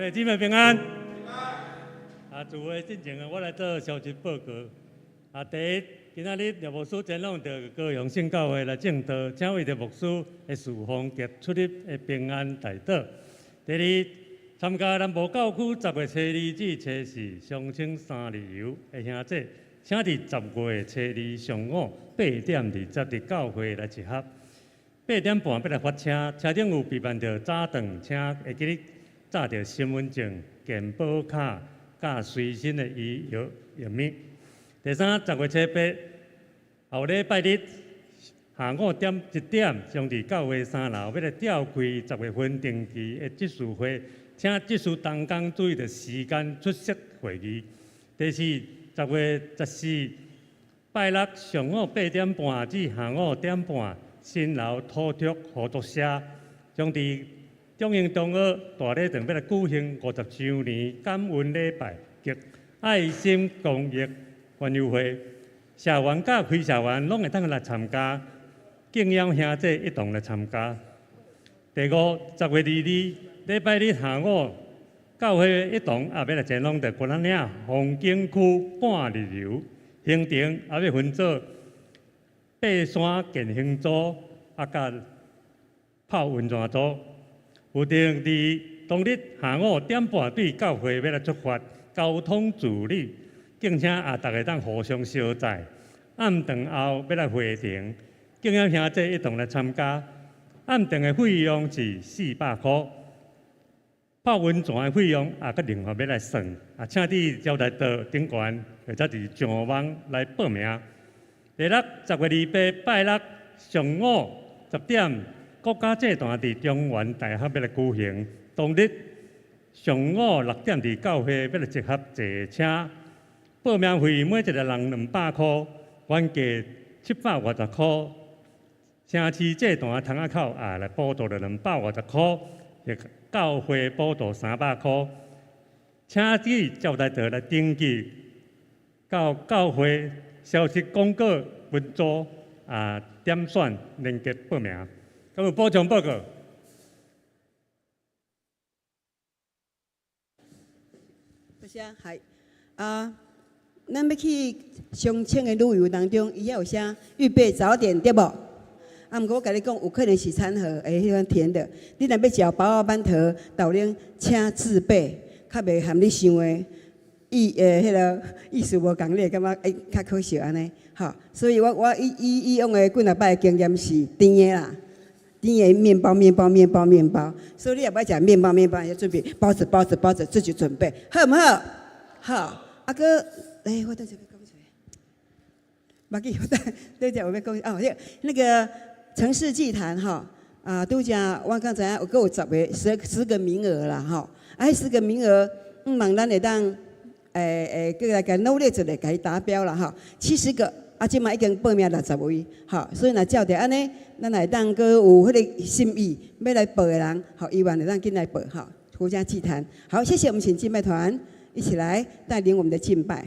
弟姊妹平安。啊，聚會進前啊，我來做消息報告。啊，第一，今仔日廖牧師前往著高雄聖教會來證道，請為著牧師的侍奉及出入的平安代禱。第二，參加南部教區10月初二至初四雙清三日遊的兄弟，請佇10月初二上午8點20佇教會來集合。8點半欲來發車，車頂有備辦著早頓，請會記得紮著身份證、健保卡、佮隨身的醫藥藥物。第三，10月初八，後禮拜日下午點一點，將佇教會三樓欲來召開十月份定期的執事會，請執事同工注意著時間出席會議。第四，10月14，拜六上午8點半至下午5點半，新樓土木合作社將佇中英中學大禮堂欲來舉行50週年感恩禮拜及愛心公益園遊會，社員佮非社員攏會當來參加，敬邀兄弟一同來參加。第五，10月22，禮拜日下午，教會一同也欲來前往著菴仔嶺風景區半日遊，行程也欲分做爬山健行組，啊，佮泡溫泉組。有定佇當日下午5點半對教會欲來出發，交通自理，敬請啊逐家當互相相載。暗頓後欲來會程，敬邀兄弟一同來參加。暗頓的費用是400箍，泡溫泉的費用也閣另外欲來算。啊，請佇招待桌頂懸或者佇上網來報名。第六，10月28拜六上午10點，國家祭壇佇中原大學欲來舉行。當日上午6點佇教會欲來集合坐車，報名費每一個人200箍，原價750箍。城市祭壇窗仔口也來補助了250箍，或教會補助300箍。請去招待桌來登記，到教會消息廣告文組啊點選連結報名。敢有補充報告？多謝，係啊，咱欲去雙清的旅遊當中，伊遐有啥預備早點對無？啊，毋過我共你講，有可能是餐盒，會彼款甜的。你若欲食包仔饅頭、豆奶，請自備，較袂含你想的意彼个意思無仝，你會感覺較可惜按呢。吼，所以我以往的幾若擺的經驗是甜的啦，甜的麵包、麵包、麵包、麵包。所以你若欲食麵包、麵包，要準備包子、包子、包子，自己準備，好毋好？好。啊，閣，欸，我等下欲講啥？無記，我等等下有欲講哦，那個城市祭壇吼，啊，拄才我剛才有閣有10個名額啦吼，啊，彼十個名額，毋望咱會當，閣來共努力一下，共伊達標啦吼，70個，啊，這馬已經報名60位，吼，所以若照著按呢，咱會當閣有彼个心意欲來報的人，吼，希望會當緊來報吼，國家祭壇。好，謝謝我們請敬拜團一起來帶領我們的敬拜。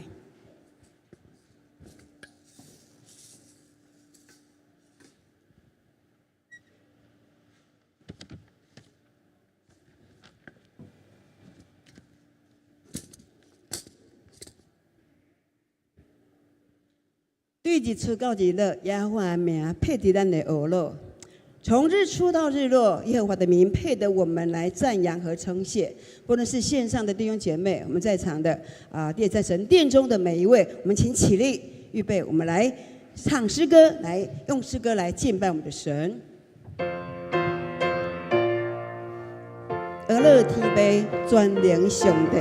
對日出到日落，耶和華的名配得咱的呵咾。從日出到日落，耶和華的名配得我們來讚揚和稱謝。不論是線上的弟兄姐妹，我們在場的啊，在神殿中的每一位，我們請起立，預備，我們來唱詩歌，來用詩歌來敬拜我們的神。呵咾天父，全能上帝。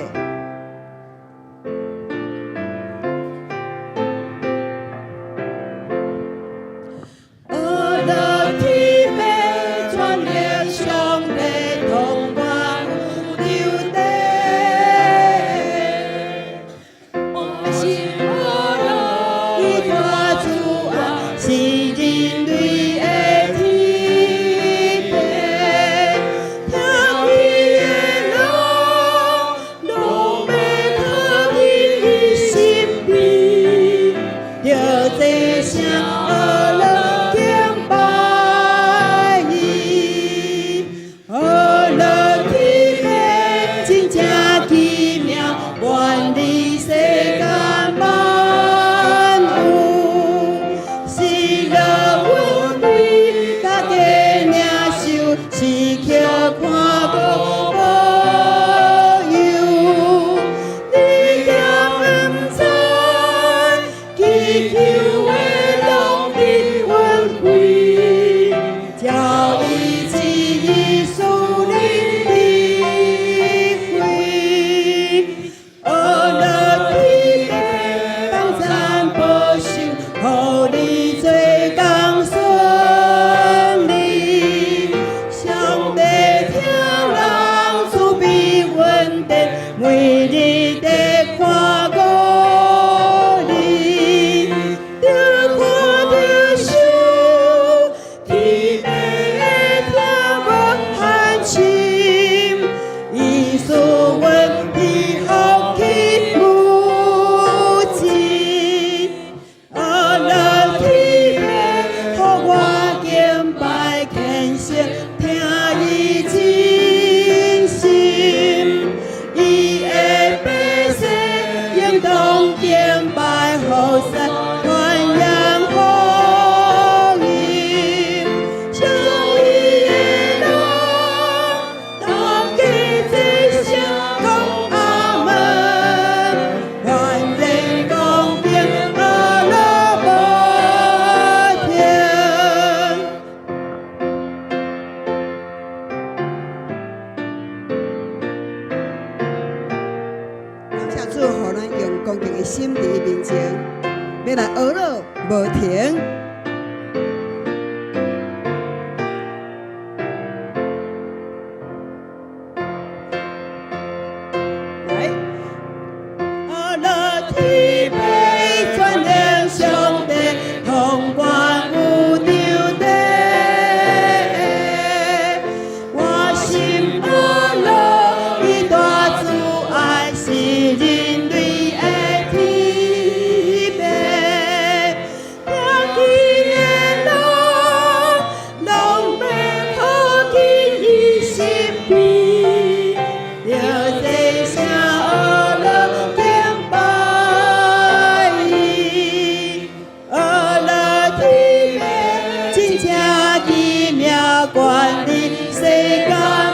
管理世間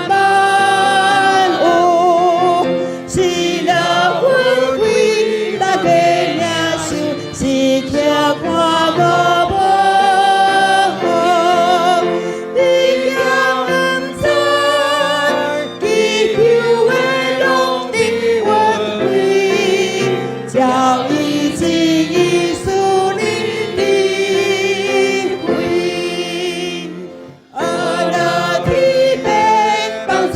萬有，喜樂恩惠大家領受，時刻看顧保護。你驚毋知，祈求的攏得恩惠，照伊旨意賜你智慧。阿樂天父幫贊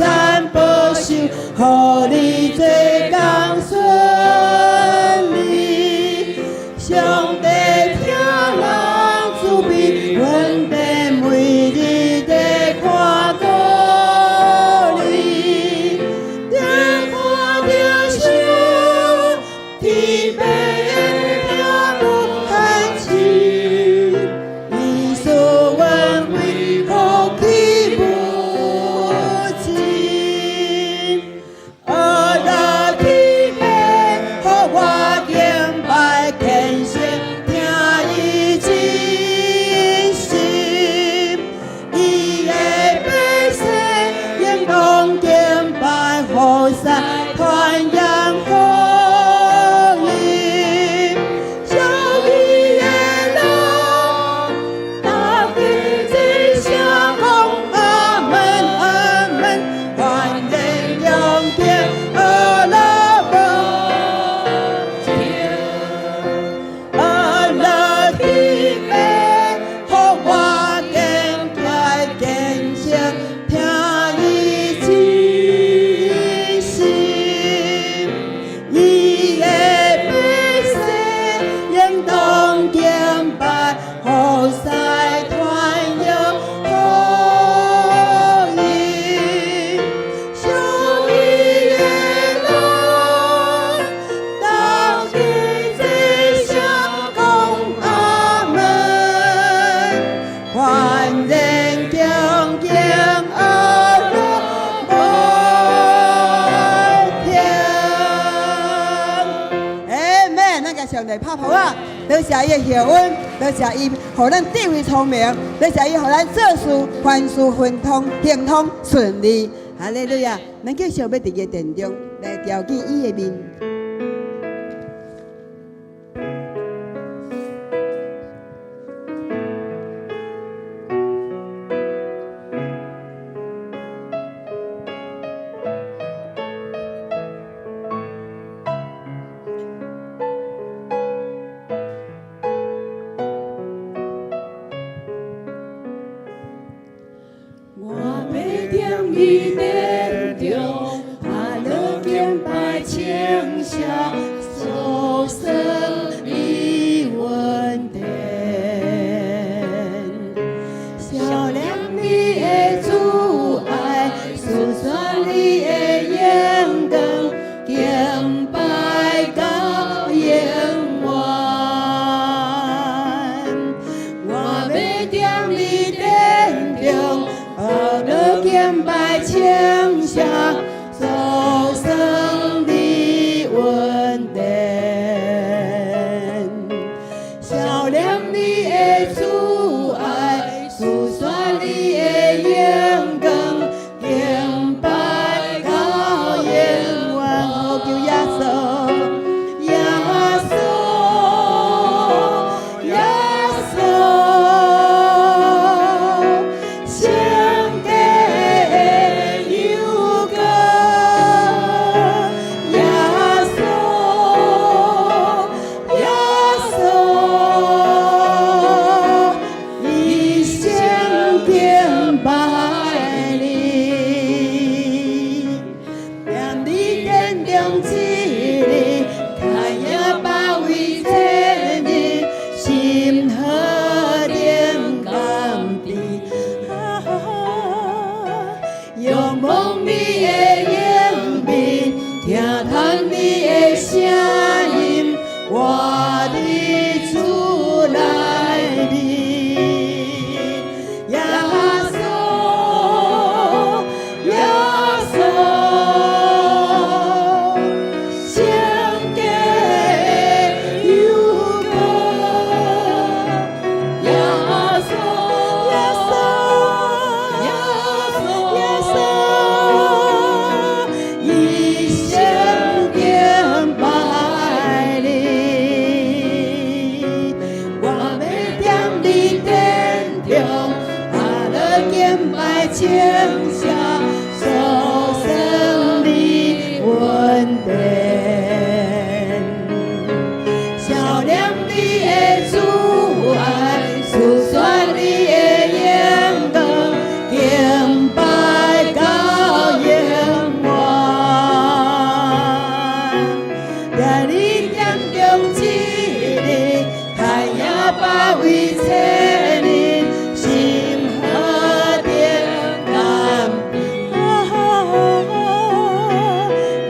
保守，予你做工順利。上帝疼人慈悲，恩典每日在看顧你，當看著上天父的疼無限次，伊賜恩惠福氣無盡。阿樂天父，予我敬拜虔誠，聽伊真心，伊的百姓應當敬拜，予世傳揚福音。屬伊的人，大家齊聲講阿們阿們，歡迎恭敬阿樂無停。阿樂天父，予我敬拜虔誠，聽伊真心，伊的百姓應當敬拜，予世傳揚福音。屬伊的人，大家齊聲講阿們，歡迎恭敬阿樂無停。阿們，咱共上帝拍抱啊！多謝伊的厚恩，多謝伊予咱智慧聰明，多謝伊予咱做事凡事順通亨通順利。哈利路亞！咱繼續欲佇伊的殿中來朝見伊的面。我欲踮伊殿中，阿樂敬拜稱謝，訴說伊恩典。笑臉你的慈愛，訴說你的榮光，敬拜到永遠。我欲踮伊殿中，阿樂敬拜稱謝，訴說你恩典。笑臉你的慈愛，訴說你的榮光，敬拜到永遠。呼求耶穌，耶穌，耶穌，聖潔的油膏，耶穌，耶穌，一生敬拜你。踮你殿中一日，較贏百位千日，心何等甘甜。仰望你的迎面，聽聞你的聲音，活佇主內面。耶穌，清赦，訴算你恩典。曉念你的慈愛，思索你的榮光，敬拜到永遠。踮你殿中一日，較贏百位千日，心何等甘甜。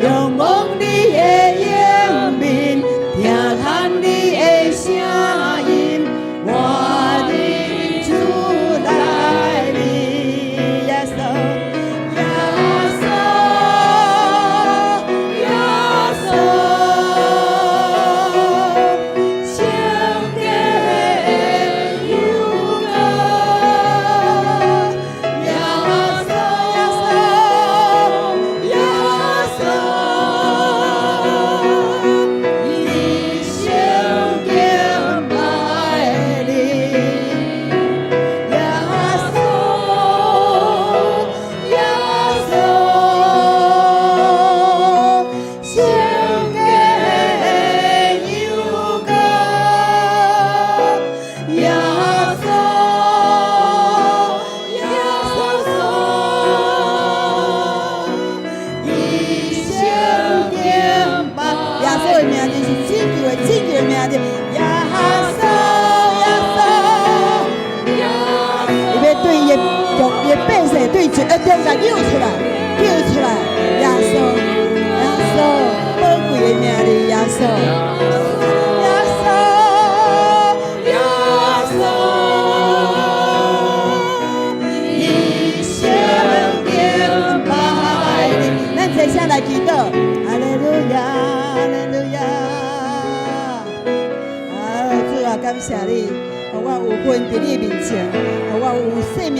仰望你的迎面，聽聞你的聲音，活佇主內面。耶穌，耶穌，耶穌，聖潔有光。耶穌，耶穌，耶穌，一生敬拜你。耶穌，耶穌，聖潔有光。耶穌，耶穌，一生敬拜。耶穌的名字是拯救的，拯救的名字。耶穌，耶穌，伊欲對伊的族、伊的百姓對罪惡中共救出來，救出來。耶穌，耶穌，寶貴的名字，耶穌，耶穌，耶穌，一生敬拜你。咱齊聲來祈禱，哈利路亞，哈利路亞。啊，主啊，感謝你，予我有份佇你面前，予我有生命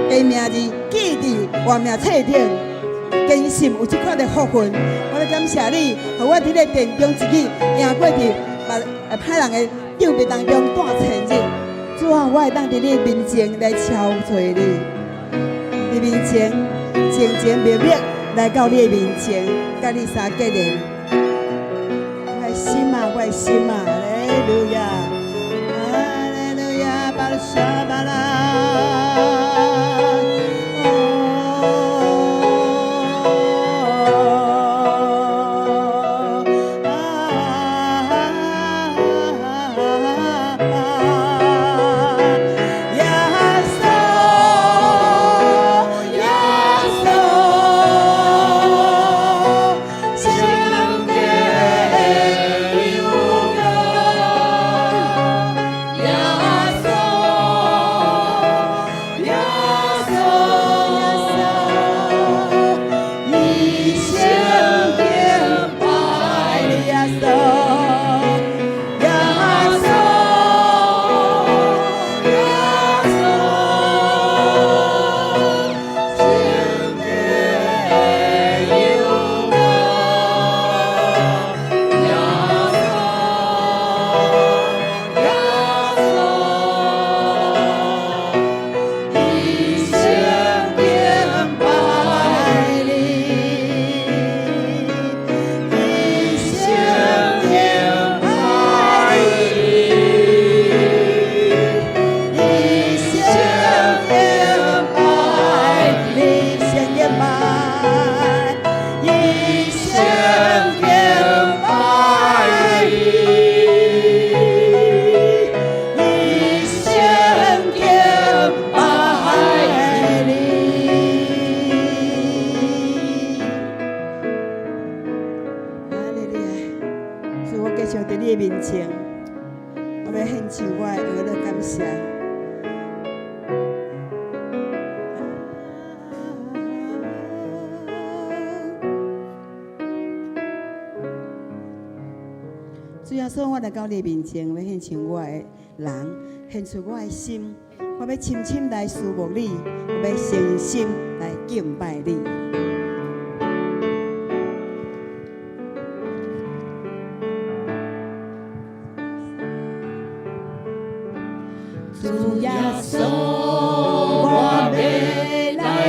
的名字記佇活命冊頂，堅信有這款的福分。我欲感謝你，予我佇你殿中一日贏過佇別歹人的長輩當中蹛千日。主啊，我會當佇你面前來朝拜你，佇面前靜靜默默來到你的面前，佮你相結連。我的心啊，我的心啊，哈利路亞，哈利路亞，巴拉沙巴拉。耶穌，耶穌，聖潔有光。耶穌，耶穌，一生敬拜你，耶穌，耶穌，耶穌，聖潔有光。耶穌，耶穌，一生敬拜你，一生敬拜你，一生敬拜你，一生敬拜，一生敬拜你，一生敬拜你。哈利路亞！主，我繼續佇你的面前，我欲獻上我的額樂感謝。主耶穌，我來到你面前，欲獻上我的人，獻出我的心，我欲深深來思慕你，我欲誠心來敬拜你。主耶穌，我欲來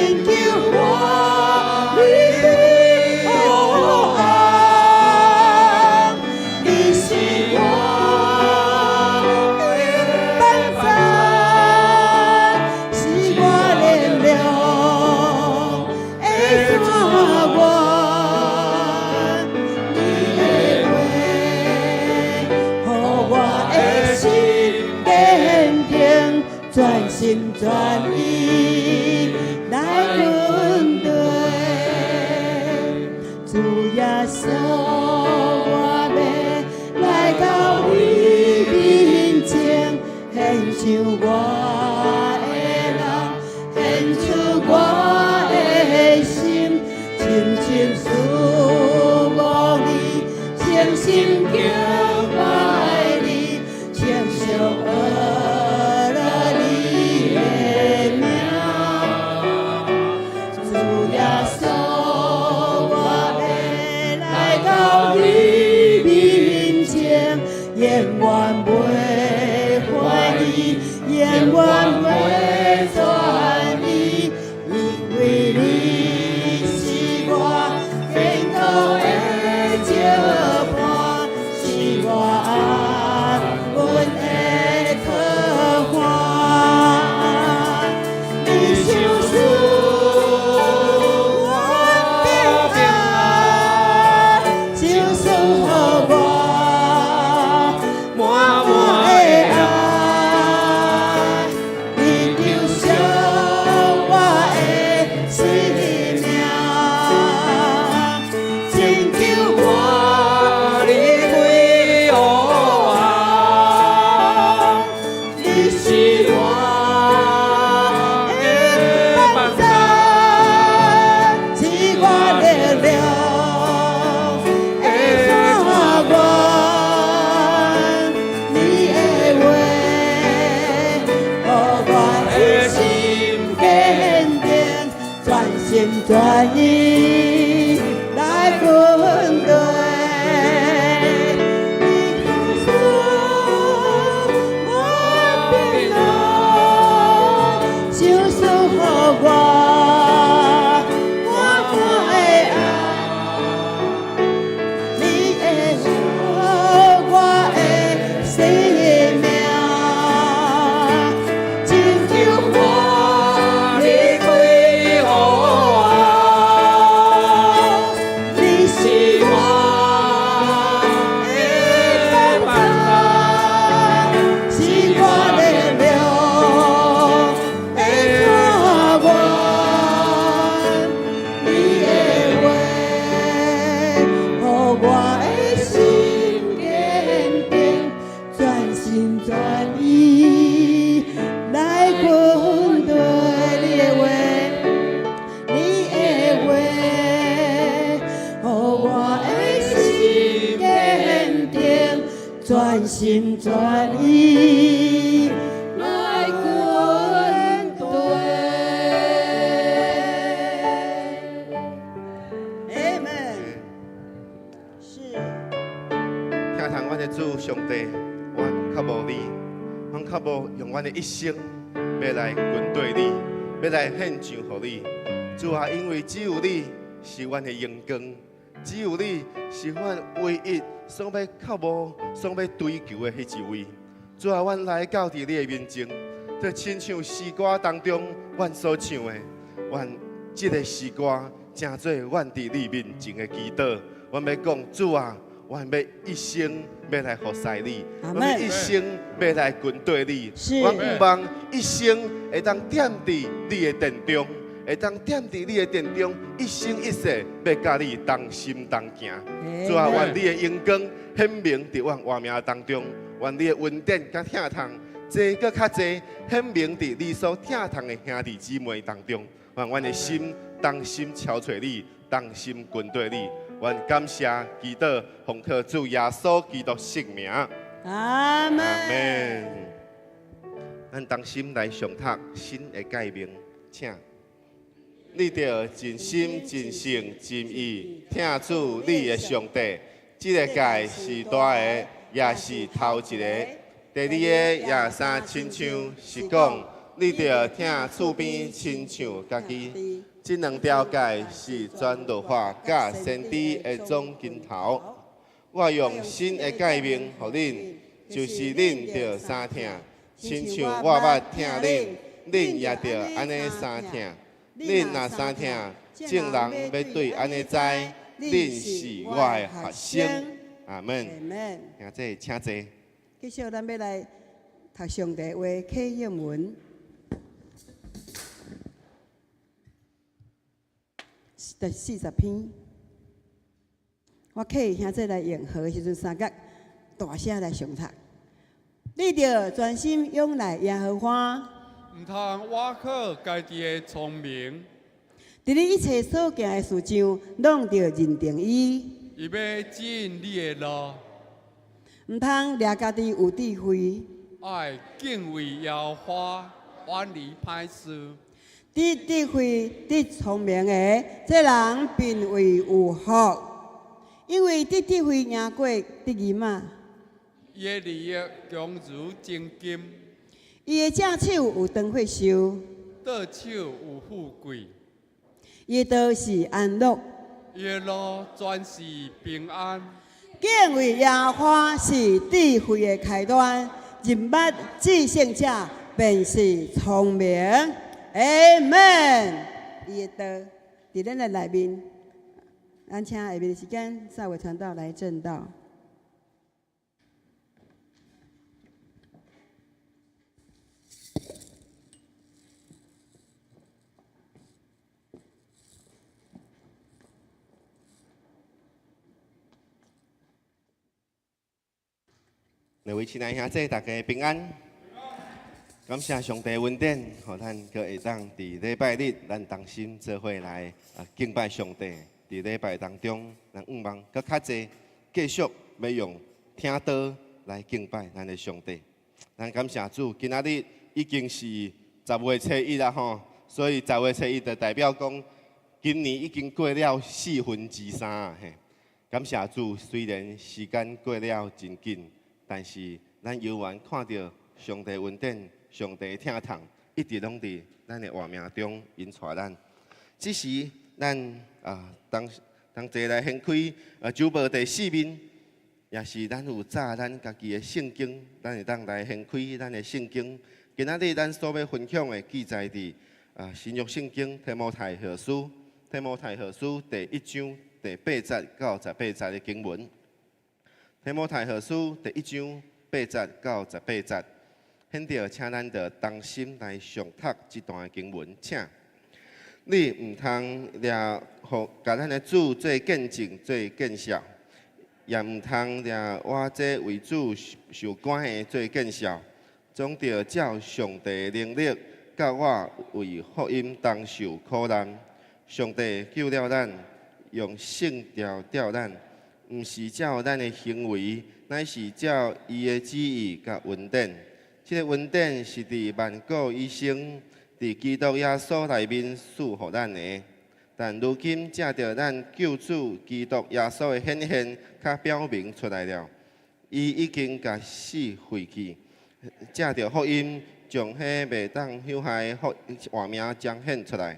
拯救我離開黑暗。你是我的幫助，是我力量的泉源。你的話，予我的心堅定，全心全意來跟隨。主耶穌，我欲來到你面前，獻上我的人，獻出我的心，深深思慕你，誠心敬拜你，稱頌阿你的名。主耶穌，我欲來到你面前，永遠袂懷疑，永遠袂轉移，因為你是我堅固的石磐，是我安穩的靠岸。你賞賜阮平安，賞賜予我滿滿的愛。你救贖我的性命，拯救我離開黑暗。你是我的幫助，是我力量的泉源。你的話，予我的心堅定，全心全意來跟隨。你賞賜我平安，賞賜予我滿滿的愛。你的話，我的生命，拯救我離開黑暗。你是我的幫助，是我力量的泉源。你的話，予我的心堅定，全心全意來跟隨你的話，你的話，予我的心堅定，全心全意來跟隨。Amen。是。疼痛阮的主上帝，阮渴慕你，阮渴慕用阮的一生欲來跟隨你，欲來獻上予你。主啊，因為只有你是阮的榮光，只有你是阮唯一所欲渴慕、所欲追求的彼一位。主啊，阮來到佇你的面前，就親像詩歌當中阮所唱的，願這個詩歌成做阮佇你面前的祈禱。阮欲講，主啊，阮欲一生欲來服侍你，阿阮欲一生欲來跟隨你。阮盼望一生會當踮佇你的殿中，會當踮佇你的殿中，一生一世欲佮你同心同行。主啊，願你的榮光顯明佇阮活命當中，願你的恩典佮疼痛，濟閣較濟顯明佇你所疼痛的兄弟姊妹當中。願阮的心同心朝揣你，同心跟隨你。阮感謝祈禱，奉靠主耶穌基督聖名。阿門。阿門。咱同心來誦讀新的誡命，請。你著盡心、盡性、盡意疼主你的上帝。這个誡是大的，也是頭一个。第二个也相親像，是講，你著疼厝邊親像家己。這兩條誡是全律法佮先知的總根頭。我用新的誡命予恁，就是恁著相疼，親像我捌疼恁，恁也著按呢相疼。恁若相疼，眾人欲對按呢知，恁是我的學生。阿門。阿門。兄弟，請坐。繼續，咱欲來讀上帝話啟應文，第40篇。我啟兄弟來用號的時陣，三角大聲來誦讀。你著專心仰賴耶和華，毋通倚靠家己的聰明。佇你一切所行的事上，攏著認定伊。伊欲指引你的路。毋通掠家己有智慧。愛敬畏耶和華，遠離歹事。得智慧、得聰明的，這人便為有福，因為得智慧贏過得銀仔。伊的利益強如精金。伊的正手有長歲壽，倒手有富貴。伊的道是安樂，伊的路全是平安。敬畏耶和華是智慧的開端，認捌至聖者便是聰明。阿門。伊的道佇咱的內面，咱請下面的時間，蔡偉傳道來證道。各位親愛兄弟，大家平安。感謝上帝恩典，予咱閣會當佇禮拜日，咱同心做伙來敬拜上帝。佇禮拜當中，咱向望閣較濟，繼續欲用聽道來敬拜咱的上帝。咱感謝主，今仔日已經是10月初1啦吼，所以10月初1就代表講，今年已經過了3/4啊嘿。感謝主，雖然時間過了真緊，但是咱猶原看著上帝恩典、上帝疼痛，一直攏佇咱的活命中引帶咱。這時，咱啊同同齊來掀開啊主報第四面，也是咱有紮咱家己的聖經，咱會當來掀開咱的聖經。今仔日咱所欲分享的記載佇啊新約聖經提摩太後書，提摩太後書第一章第八節到十八節的經文。提摩太後書第一章八節到十八節，現在請咱著同心來誦讀這段經文，請。你毋通掠予共咱的主做見證、做見笑，也毋通掠我這為主受關的做見笑，總著照上帝能力，佮我為福音同受苦難。上帝救了咱，用聖召召咱，毋是照咱的行為，乃是照伊的旨意佮恩典。這个恩典是佇萬古以先，佇基督耶穌內面賜予咱的。但如今藉著咱救主基督耶穌的顯現，較表明出來了。伊已經共死廢去，藉著福音，將彼袂當朽壞的活命彰顯出來。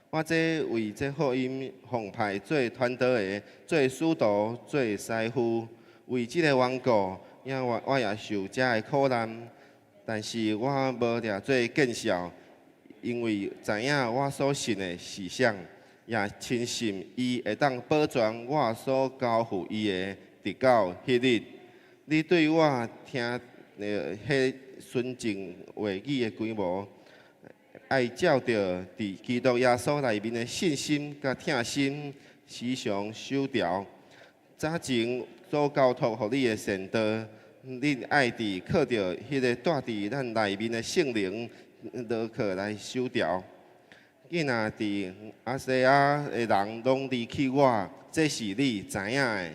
我這為這福音奉派做傳道的、做使徒、做師傅，為這個緣故，我也受這个苦難。但是我無掠做見笑，因為知影我所信的是啥，也深信伊會當保全我所交付伊的，直到彼日。你對我聽彼純正話語的規模，愛照著佇基督耶穌內面的信心佮疼心，時常守牢。早前所交託予你的善道，你愛佇靠著彼个住佇咱內面的聖靈，牢靠來守牢。囝若佇亞細亞的人攏離棄我，這是你知影的。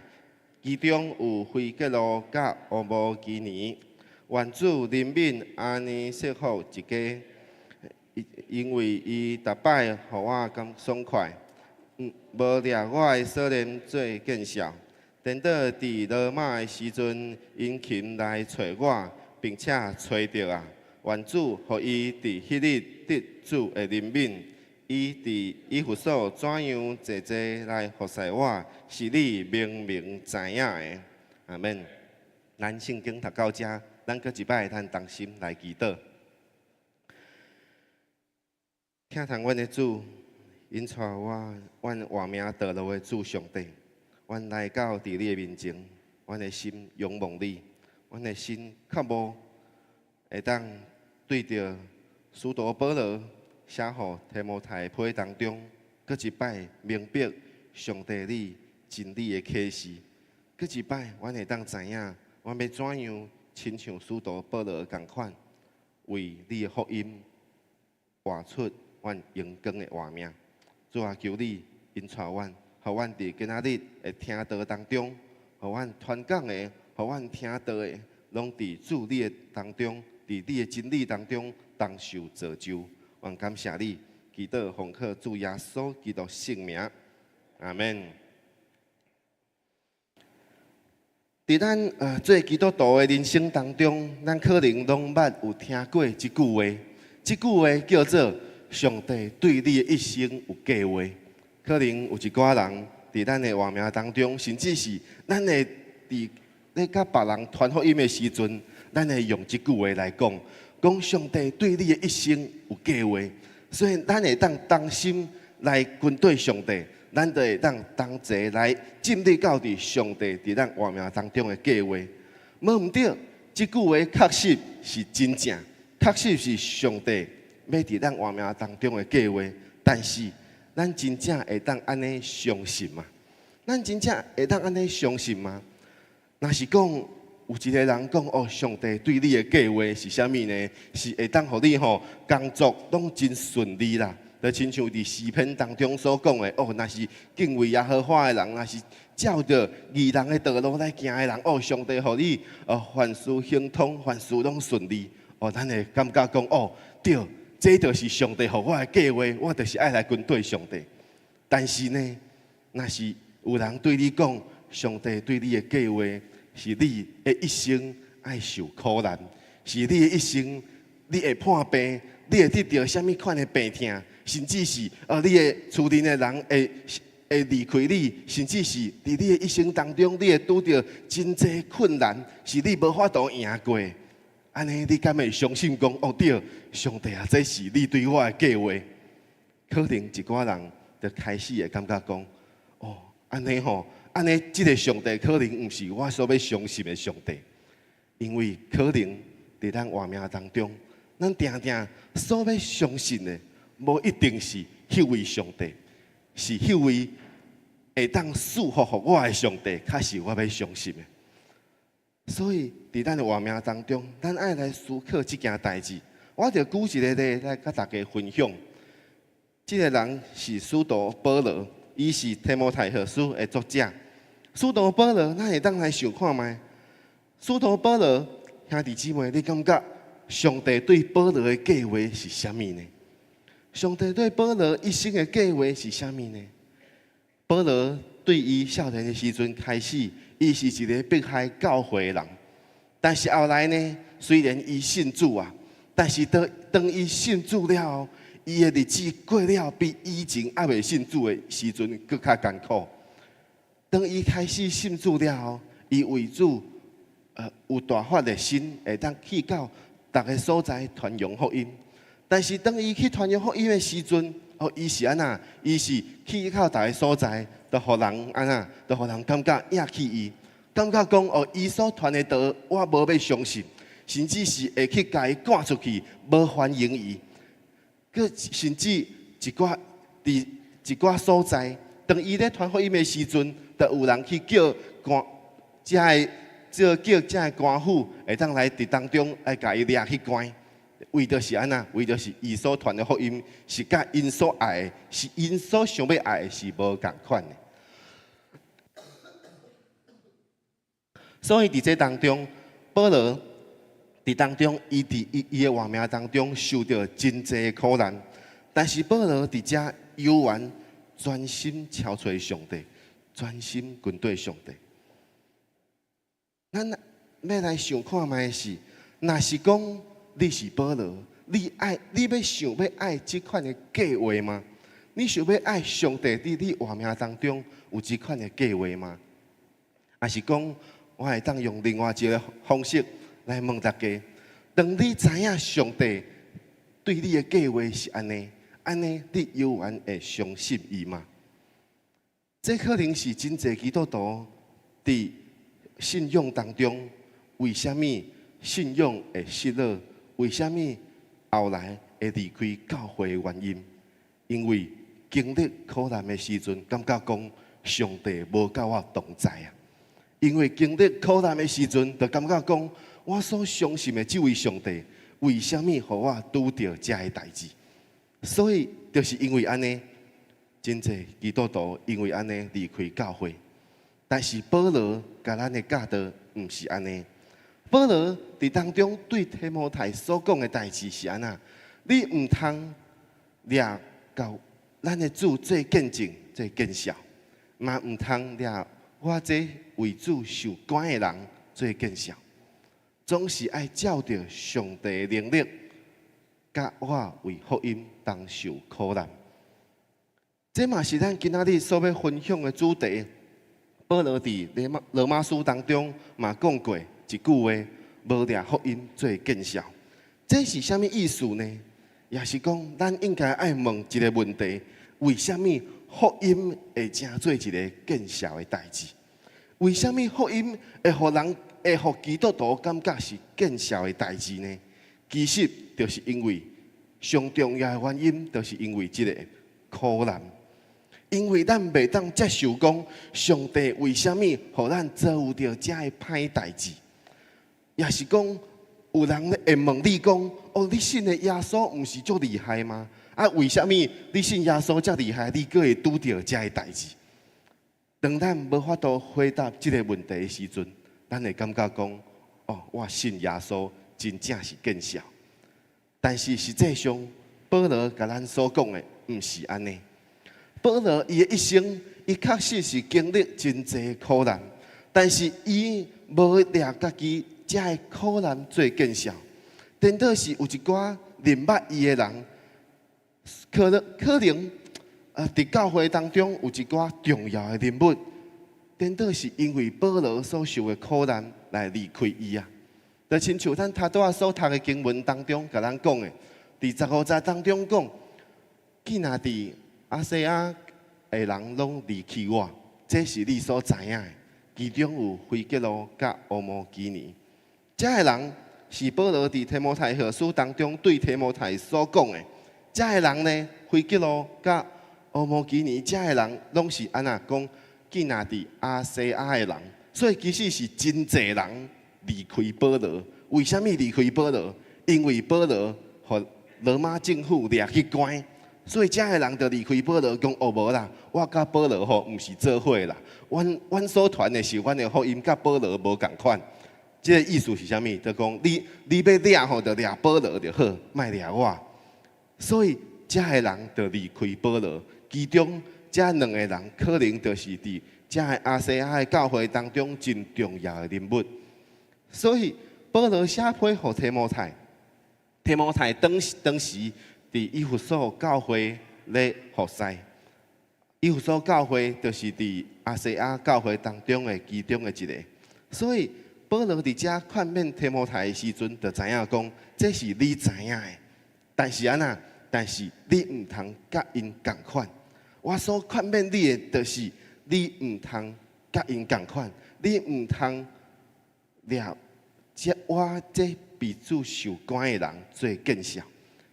其中有斐革路佮烏摩基尼，願主憐憫阿尼色弗一家，因為伊逐擺予我感爽快，無掠我的鎖鏈做見笑。顛倒佇羅馬的時陣，𪜶勤來揣我，並且揣著啊。願主予伊佇彼日得主的憐憫。伊佇以弗所怎樣濟濟來服侍我，是你明明知影的。阿門。咱聖經讀到遮，咱閣一擺，咱同心來祈禱。疼痛阮的主，引帶我，阮活命道路的主上帝，阮來到佇你的面前，阮的心仰望你，阮的心渴慕會當對著使徒保羅寫予提摩太的批當中，閣一擺明白上帝你真理的啟示，閣一擺阮會當知影，阮欲怎樣親像使徒保羅仝款，為你的福音活出阮榮光的活命。主啊，求你引帶阮，予阮佇今仔日的聽道當中，予阮傳講的，予阮聽道的，攏佇主你的當中，佇你的真理當中同受造就。阮感謝你，祈禱奉靠主耶穌基督聖名，阿門。佇咱做基督徒的人生當中，咱可能攏捌有聽過這句話，這句話叫做上帝對你的一生有計劃。可能有一寡人佇咱的活命當中，甚至是咱會佇咧佮別人傳福音的時陣，咱會用這句話來講，講上帝對你的一生有計劃，所以咱會當同心來跟隨上帝，咱就會當同齊來進入到佇上帝佇咱活命當中的計劃。無毋對，這句話確實是真正，確實是上帝欲佇咱活命當中的計劃。但是，咱真正會當按呢相信嗎？咱真正會當按呢相信嗎？若是講有一個人講哦，上帝對你的計劃是啥物呢？是會當予你吼工作攏真順利啦。就親像佇詩篇當中所講的，哦，若是敬畏耶和華的人，若是照著義人的道路來行的人，哦，上帝予你凡事亨通，凡事攏順利。哦，咱會感覺講，哦，對，這就是上帝予我的計劃，我就是愛來跟隨上帝。但是呢，若是有人對你講，上帝對你的計劃是你的一生愛受苦難，是你的一生你會破病，你會得著啥物款的病痛，甚至是你的厝內的人會離開你，甚至是佇你的一生當中，你會拄著真濟困難，是你無法度贏過。按呢，你敢會相信講哦對，上帝啊，這是你對我的計劃？可能一寡人就開始會感覺講，哦，按呢吼，按呢，這個上帝可能毋是我所欲相信的上帝，因為可能佇咱活命當中，咱定定所欲相信的，無一定是彼位上帝，是彼位會當賜福予我的上帝，較是我欲相信的。所以，佇咱的活命當中，咱愛來思考這件代誌。我就舉一個例來佮大家分享。這個人是使徒保羅，伊是提摩太後書的作者。使徒保羅，咱會當來想看覓？使徒保羅兄弟姊妹，你感覺上帝對保羅的計劃是啥物呢？上帝對保羅一生的計劃是啥物呢？保羅對伊少年的時陣開始，伊是一個迫害教會的人。但是後來呢，雖然伊信主啊，但是當當伊信主了後，伊的日子過了比以前猶未信主的時陣閣較艱苦。當伊開始信主了後，伊為主有大發熱心，會當去到逐个所在傳揚福音。但是當伊去傳揚福音的時陣，哦，伊是按怎？伊是去到逐个所在，都予人按怎？都予人感覺厭棄伊，感覺講哦，伊所傳的道，我無欲相信，甚至是會去共伊趕出去，無歡迎伊。閣甚至一寡佇一寡所在，當伊咧傳福音的時陣，就有人去叫官，遮个這叫遮个官府會當來佇當中來共伊掠去關。為著是按怎？為著是伊所傳的福音是佮𪜶所愛的，是𪜶所想欲愛的是無仝款的。所以佇這當中，保羅佇當中，伊佇伊伊的活命當中受著真濟苦難，但是保羅佇遮猶原專心朝揣上帝，專心跟隨上帝。咱欲來想看覓是，若是講你是保羅，你欲想欲愛這款的計劃嗎？你想欲愛上帝佇你活命當中有這款的計劃嗎？抑是講，我會當用另外一个方式來問大家：當你知影上帝對你的計劃是按呢，按呢你猶原會相信伊嗎？這可能是真濟基督徒佇信仰當中，為啥物信仰會失落？為啥物後來會離開教會的原因？因為經歷苦難的時陣，感覺講上帝無佮我同在啊！因為經歷苦難的時陣，就感覺講我所相信的這位上帝，為啥物予我拄著這个代誌？所以就是因為按呢，真濟基督徒因為按呢離開教會。但是保羅共咱的教導毋是按呢。保羅佇當中對提摩太所講的代誌是按怎？你毋通掠共咱的主做見證、做見笑，嘛毋通掠我這為主受關的人做見笑，總是愛照著上帝的能力，佮我為福音同受苦難。這嘛是咱今仔日所欲分享的主題。保羅佇羅馬書當中嘛講過一句話：無掠福音做見笑。這是啥物意思呢？也是講，咱應該愛問一个問題：為啥物福音會成做一个見笑的代誌？為啥物福音會予人會予基督徒感覺是見笑的代誌呢？其實就是因為上重要的原因，就是因為這个苦難。因為咱袂當接受講上帝為啥物予咱遭遇著這个歹代誌，也是講有人會問你講：哦，你信的耶穌毋是足厲害嗎？啊，為啥物你信耶穌遮厲害，你閣會拄著這个代誌？當咱無法度回答這个問題的時陣，咱會感覺講：哦，我信耶穌真正是見笑。但是實際上，保羅共咱所講的毋是按呢。保羅伊的一生，伊確實是經歷真濟苦難，但是伊無掠家己這个苦難做見笑。顛倒是有一寡認捌伊的人，可能佇教會當中有一寡重要的人物，顛倒是因為保羅所受的苦難來離開伊啊。就親像咱頭拄仔所讀的經文當中，共咱講的，佇15節當中講，既若佇亞細亞的人攏離棄我，這是你所知影的。其中有腓結羅佮烏摩基尼，這个人是保羅佇提摩太後書當中對提摩太所講的。這个人呢，腓結羅佮烏摩基尼，這个人攏是按怎講？既若佇亞細亞的人，所以其實是真濟人離開保羅。為啥物離開保羅？因為保羅予羅馬政府掠去關。所以這个人就離開保羅，講哦無啦，我佮保羅吼毋是做伙啦。阮所傳的是阮的福音，佮保羅無仝款。這个意思是啥物？就講你欲掠吼，就掠保羅就好，莫掠我。所以這个人就離開保羅。其中這兩个人可能就是佇這个亞細亞的教會當中真重要的人物。所以保羅寫批予提摩太，提摩太當時佇以弗所教會咧服侍，以弗所教會就是佇亞細亞教會當中的其中的一个。所以保羅佇遮勸勉提摩太的時陣，就知影講，這是你知影的。但是按怎？但是你毋通佮𪜶仝款。我所勸勉你的，就是你毋通佮𪜶仝款，你毋通掠這我這被主受關的人做見笑。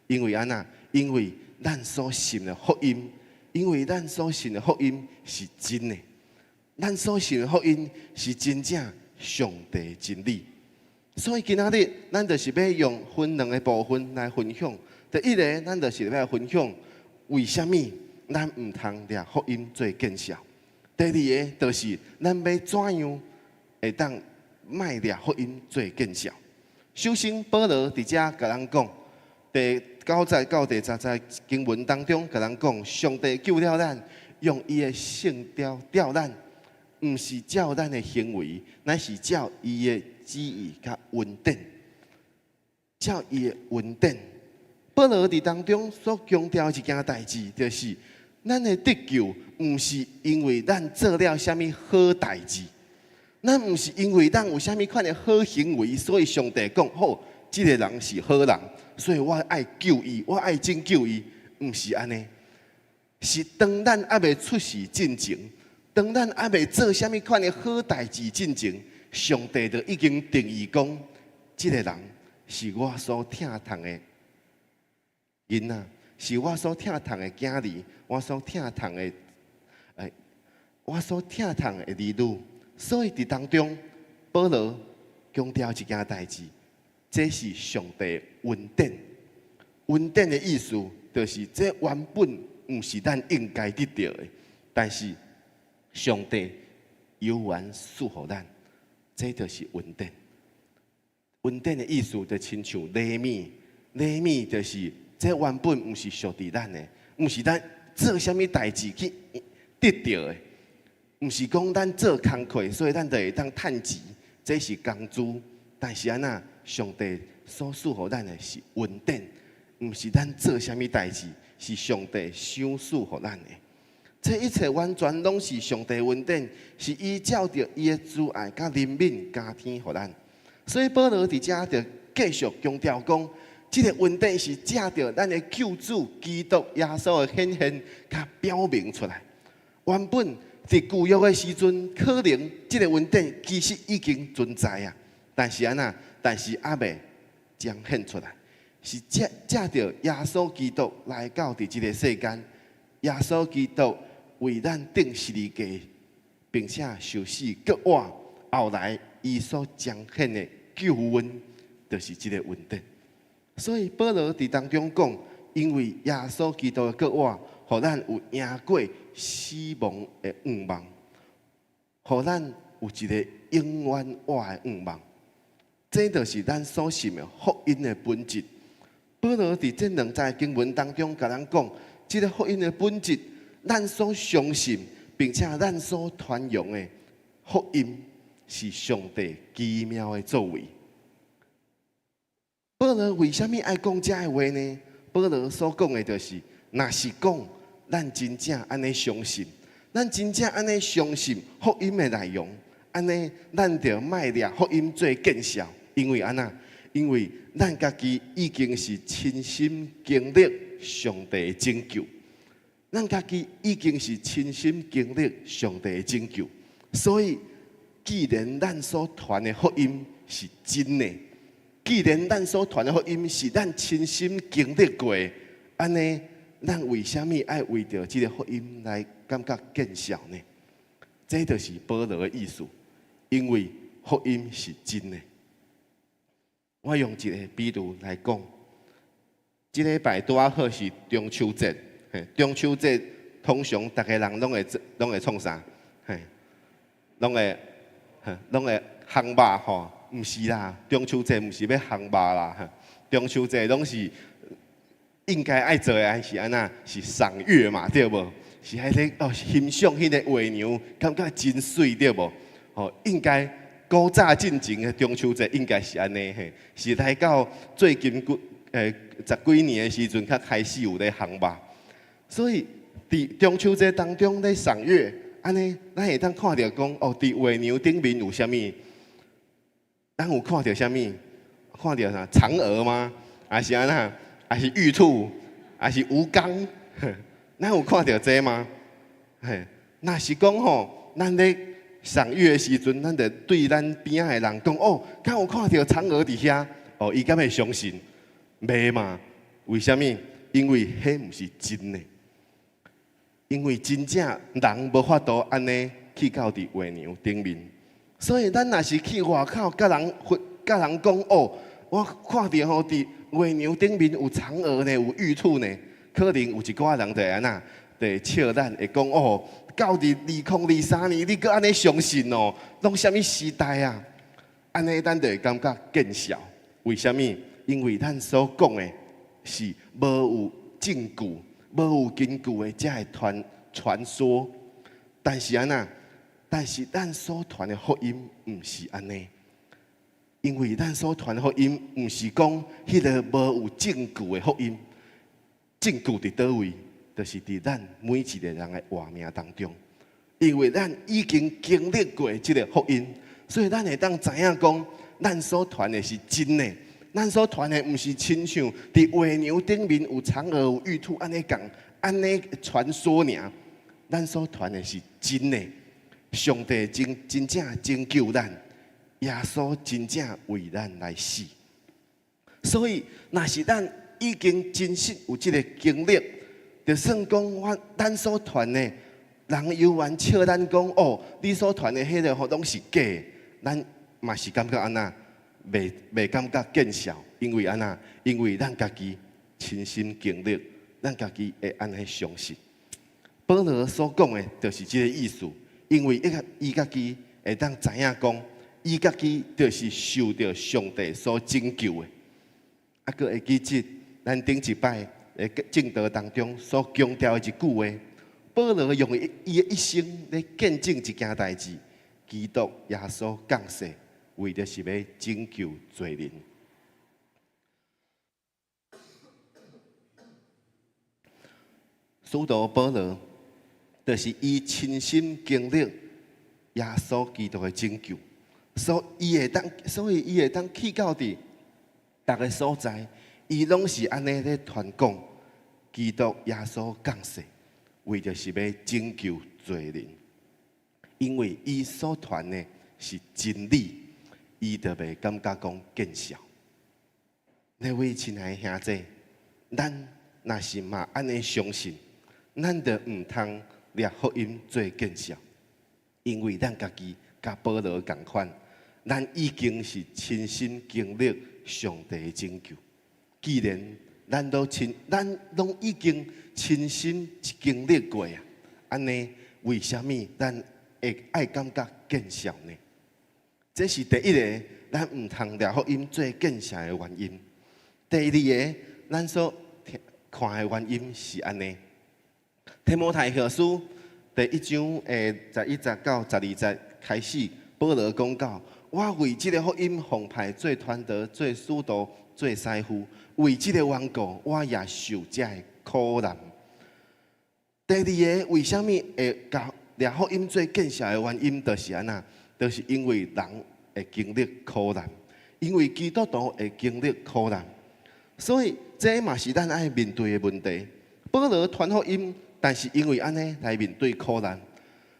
因為按怎？因為咱所信的福音，因為咱所信的福音是真的，咱所信的福音是真正上帝真理。所以今仔日，咱就是欲用分兩个部分來分享。第一个，咱就是欲來分享為啥物咱毋通掠福音做見笑。第二个，就是咱欲怎樣會當莫掠福音做見笑。首先，保羅佇遮共咱講，第9節到第10節經文當中，共咱講，上帝救了咱，用伊的聖召召咱，毋是照咱的行為，乃是照伊的旨意佮恩典。照伊的恩典。保羅佇當中所強調一件代誌，就是咱的得救，毋是因為咱做了啥物好代誌，咱毋是因為咱有啥物款的好行為，所以上帝講好，這個人是好人，所以我愛救伊，我愛拯救伊，毋是按呢。是當咱猶未出世進前，當咱猶未做啥物款的好代誌進前，上帝就已經定義講，這個人是我所疼痛的囡仔，是我所疼痛的囝兒，我所疼痛的，我所疼痛的兒女。所以佇當中，保羅強調一件代誌，這是上帝恩典。恩典的意思，就是這原本毋是咱應該得著的，但是上帝猶原賜予咱，這就是恩典。恩典的意思就親像禮物，禮物就是這原本毋是屬佇咱的，毋是咱做啥物代誌去得著的，毋是講咱做工課，所以咱就會當趁錢，這是工資。但是按怎，上帝所賜予咱的是恩典，毋是咱做啥物代誌，是上帝賞賜予咱的。這一切完全攏是上帝恩典，是伊照著伊的慈愛佮憐憫加添予咱。所以保羅佇遮就繼續強調講，這個恩典是藉著咱的救主基督耶穌的顯現，較表明出來。原本佇舊約的時陣，可能這個恩典其實已經存在啊，但是按怎？但是猶未彰顯出來，是藉著耶穌基督來到佇這個世間，耶穌基督為咱釘十字架，並且受死復活，後來伊所彰顯的救恩，就是這個恩典。所以保羅佇當中講，因為耶穌基督的復活，予咱有贏過死亡的盼望，予咱有一個永遠活的盼望。這就是咱所信的福音的本質。保羅佇這兩節經文當中，共咱講，這個福音的本質，咱所相信並且咱所傳揚的福音，是上帝奇妙的作為。保羅為啥物愛講這个話呢？保羅所講的就是，若是講咱真正按呢相信，咱真正按呢相信福音的內容，按呢咱就莫掠福音做見笑，因為按怎？因為咱家己已經是親身經歷上帝的拯救，咱家己已經是親身經歷上帝的拯救，所以既然咱所傳的福音是真的，既然咱所傳的福音是咱親身經歷過的，按呢，咱為啥物愛為著這个福音來感覺見笑呢？這就是保羅的意思，因為福音是真的。我用一個比喻來講，這禮拜拄仔好是中秋節，中秋節通常逐家人攏會創啥？嘿，攏會烘肉吼。毋是啦，中秋節毋是欲烘肉啦，中秋節攏是應該愛做的，是按怎？是賞月嘛，對無？是彼個哦，欣賞彼个月娘，感覺真媠，對無？吼，應該古早進前的中秋節應該是按呢嘿，是來到最近幾十幾年的時陣，才開始有咧烘肉。所以佇中秋節當中咧賞月，按呢，咱會當看著講哦，佇月娘頂面有啥物？咱有看著啥物？看著啥？嫦娥嗎？還是按怎？還是玉兔？還是吳剛？咱有看著這嗎？嘿，若是講吼，咱咧賞月的時陣，咱就對咱邊仔的人講哦，敢有看著嫦娥佇遐？哦，伊敢會相信？袂嘛？為啥物？因為彼毋是真的。因為真正人無法度按呢去到佇月娘頂面。所以咱若是去外口，佮人講哦，我看著吼佇月娘頂面有嫦娥呢，有玉兔呢，可能有一寡人就會按怎，就會笑咱，會講哦，到佇2023年，你閣按呢相信哦？攏啥物時代啊？按呢咱就會感覺見笑。為啥物？因為咱所講的是無有證據、無有根據的這个傳說。但是按怎？但是咱所傳的福音毋是按呢。因為咱所傳福音，毋是講彼个無有證據的福音，證據佇佗位？就是佇咱每一个人的活命當中。因為咱已經經歷過這个福音，所以咱會當知影講，咱所傳的是真的。咱所傳的毋是親像佇月娘頂面有嫦娥有玉兔按呢講，按呢傳說爾。咱所傳的是真的，上帝真真正拯救咱，耶穌真正為咱來死。所以，若是咱已經真實有這个經歷，就算講我咱所傳的，人猶原笑咱講哦，你所傳的彼个吼攏是假的，咱嘛是感覺按怎？袂感覺見笑，因為按怎？因為咱家己親身經歷，咱家己會按呢相信。保羅所講的，就是這个意思。因為伊家己會當知影講，伊家己就是受著上帝所拯救的。啊，閣會記得咱頂一擺的證道當中所強調的一句話，保羅用伊的一生咧見證一件代誌，基督耶穌降世，為著是欲拯救罪人。使徒保羅就是伊親身經歷耶穌基督的拯救，所以伊會當去到佇逐个所在，伊攏是按呢咧傳講基督耶穌降世，為著是欲拯救罪人。因為伊所傳的是真理，伊就袂感覺講見笑。那位親愛的兄弟，咱若是嘛按呢相信，咱就毋通掠福音做見笑，因為咱家己佮保羅仝款，咱已經是親身經歷上帝的拯救。既然咱攏已經親身經歷過啊，按呢為啥物咱會愛感覺見笑呢？這是第一个，咱毋通掠福音做見笑的原因。第二个，咱所看的原因是按呢。提摩太後書第一章的11節到12節開始，保羅講到：我為這个福音奉派做傳道、做使徒、做師傅，為這个緣故，我也受這个苦難。第二个，為啥物會共掠福音做見笑的原因，就是按怎？就是因為人會經歷苦難，因為基督徒會經歷苦難，所以這嘛是咱愛面對的問題。保羅傳福音，但是因為按呢來面對苦難。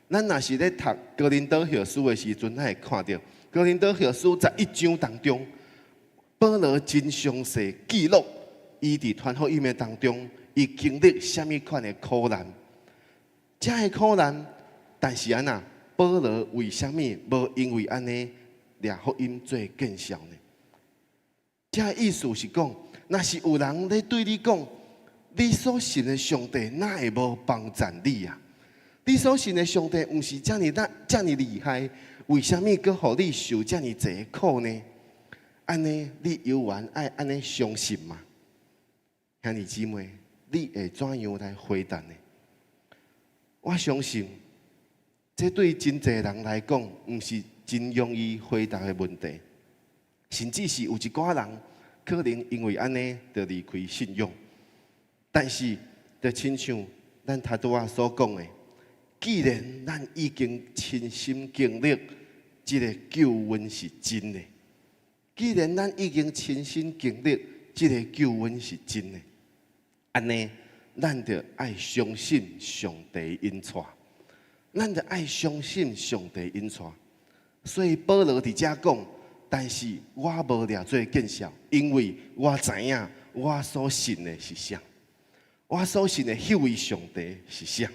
咱若是咧讀哥林多後書的時陣，咱會看著哥林多後書11章當中，保羅真詳細記錄伊佇傳福音的當中，伊經歷啥物款的苦難。這个苦難，但是按怎？保羅為啥物無因為按呢掠福音做見笑呢？這个意思是講，若是有人咧對你講，你所信的上帝哪會無幫贊你啊？你所信的上帝毋是遮爾大、遮爾厲害，為啥物閣予你受遮爾濟苦呢？按呢，你猶原愛按呢相信嗎？兄弟姊妹，你會怎樣來回答呢？我相信，這對真濟人來講，毋是真容易回答的問題，甚至是有一寡人可能因為按呢，就離開信仰。但是，就親像咱頭拄仔所講的，既然咱已經親身經歷這个救恩是真的，既然咱已經親身經歷這个救恩是真的，按呢，咱就愛相信上帝引帶，咱就愛相信上帝引帶。所以保羅佇遮講，但是我無掠做見笑，因為我知影我所信的是啥，我所信的彼位上帝是啥。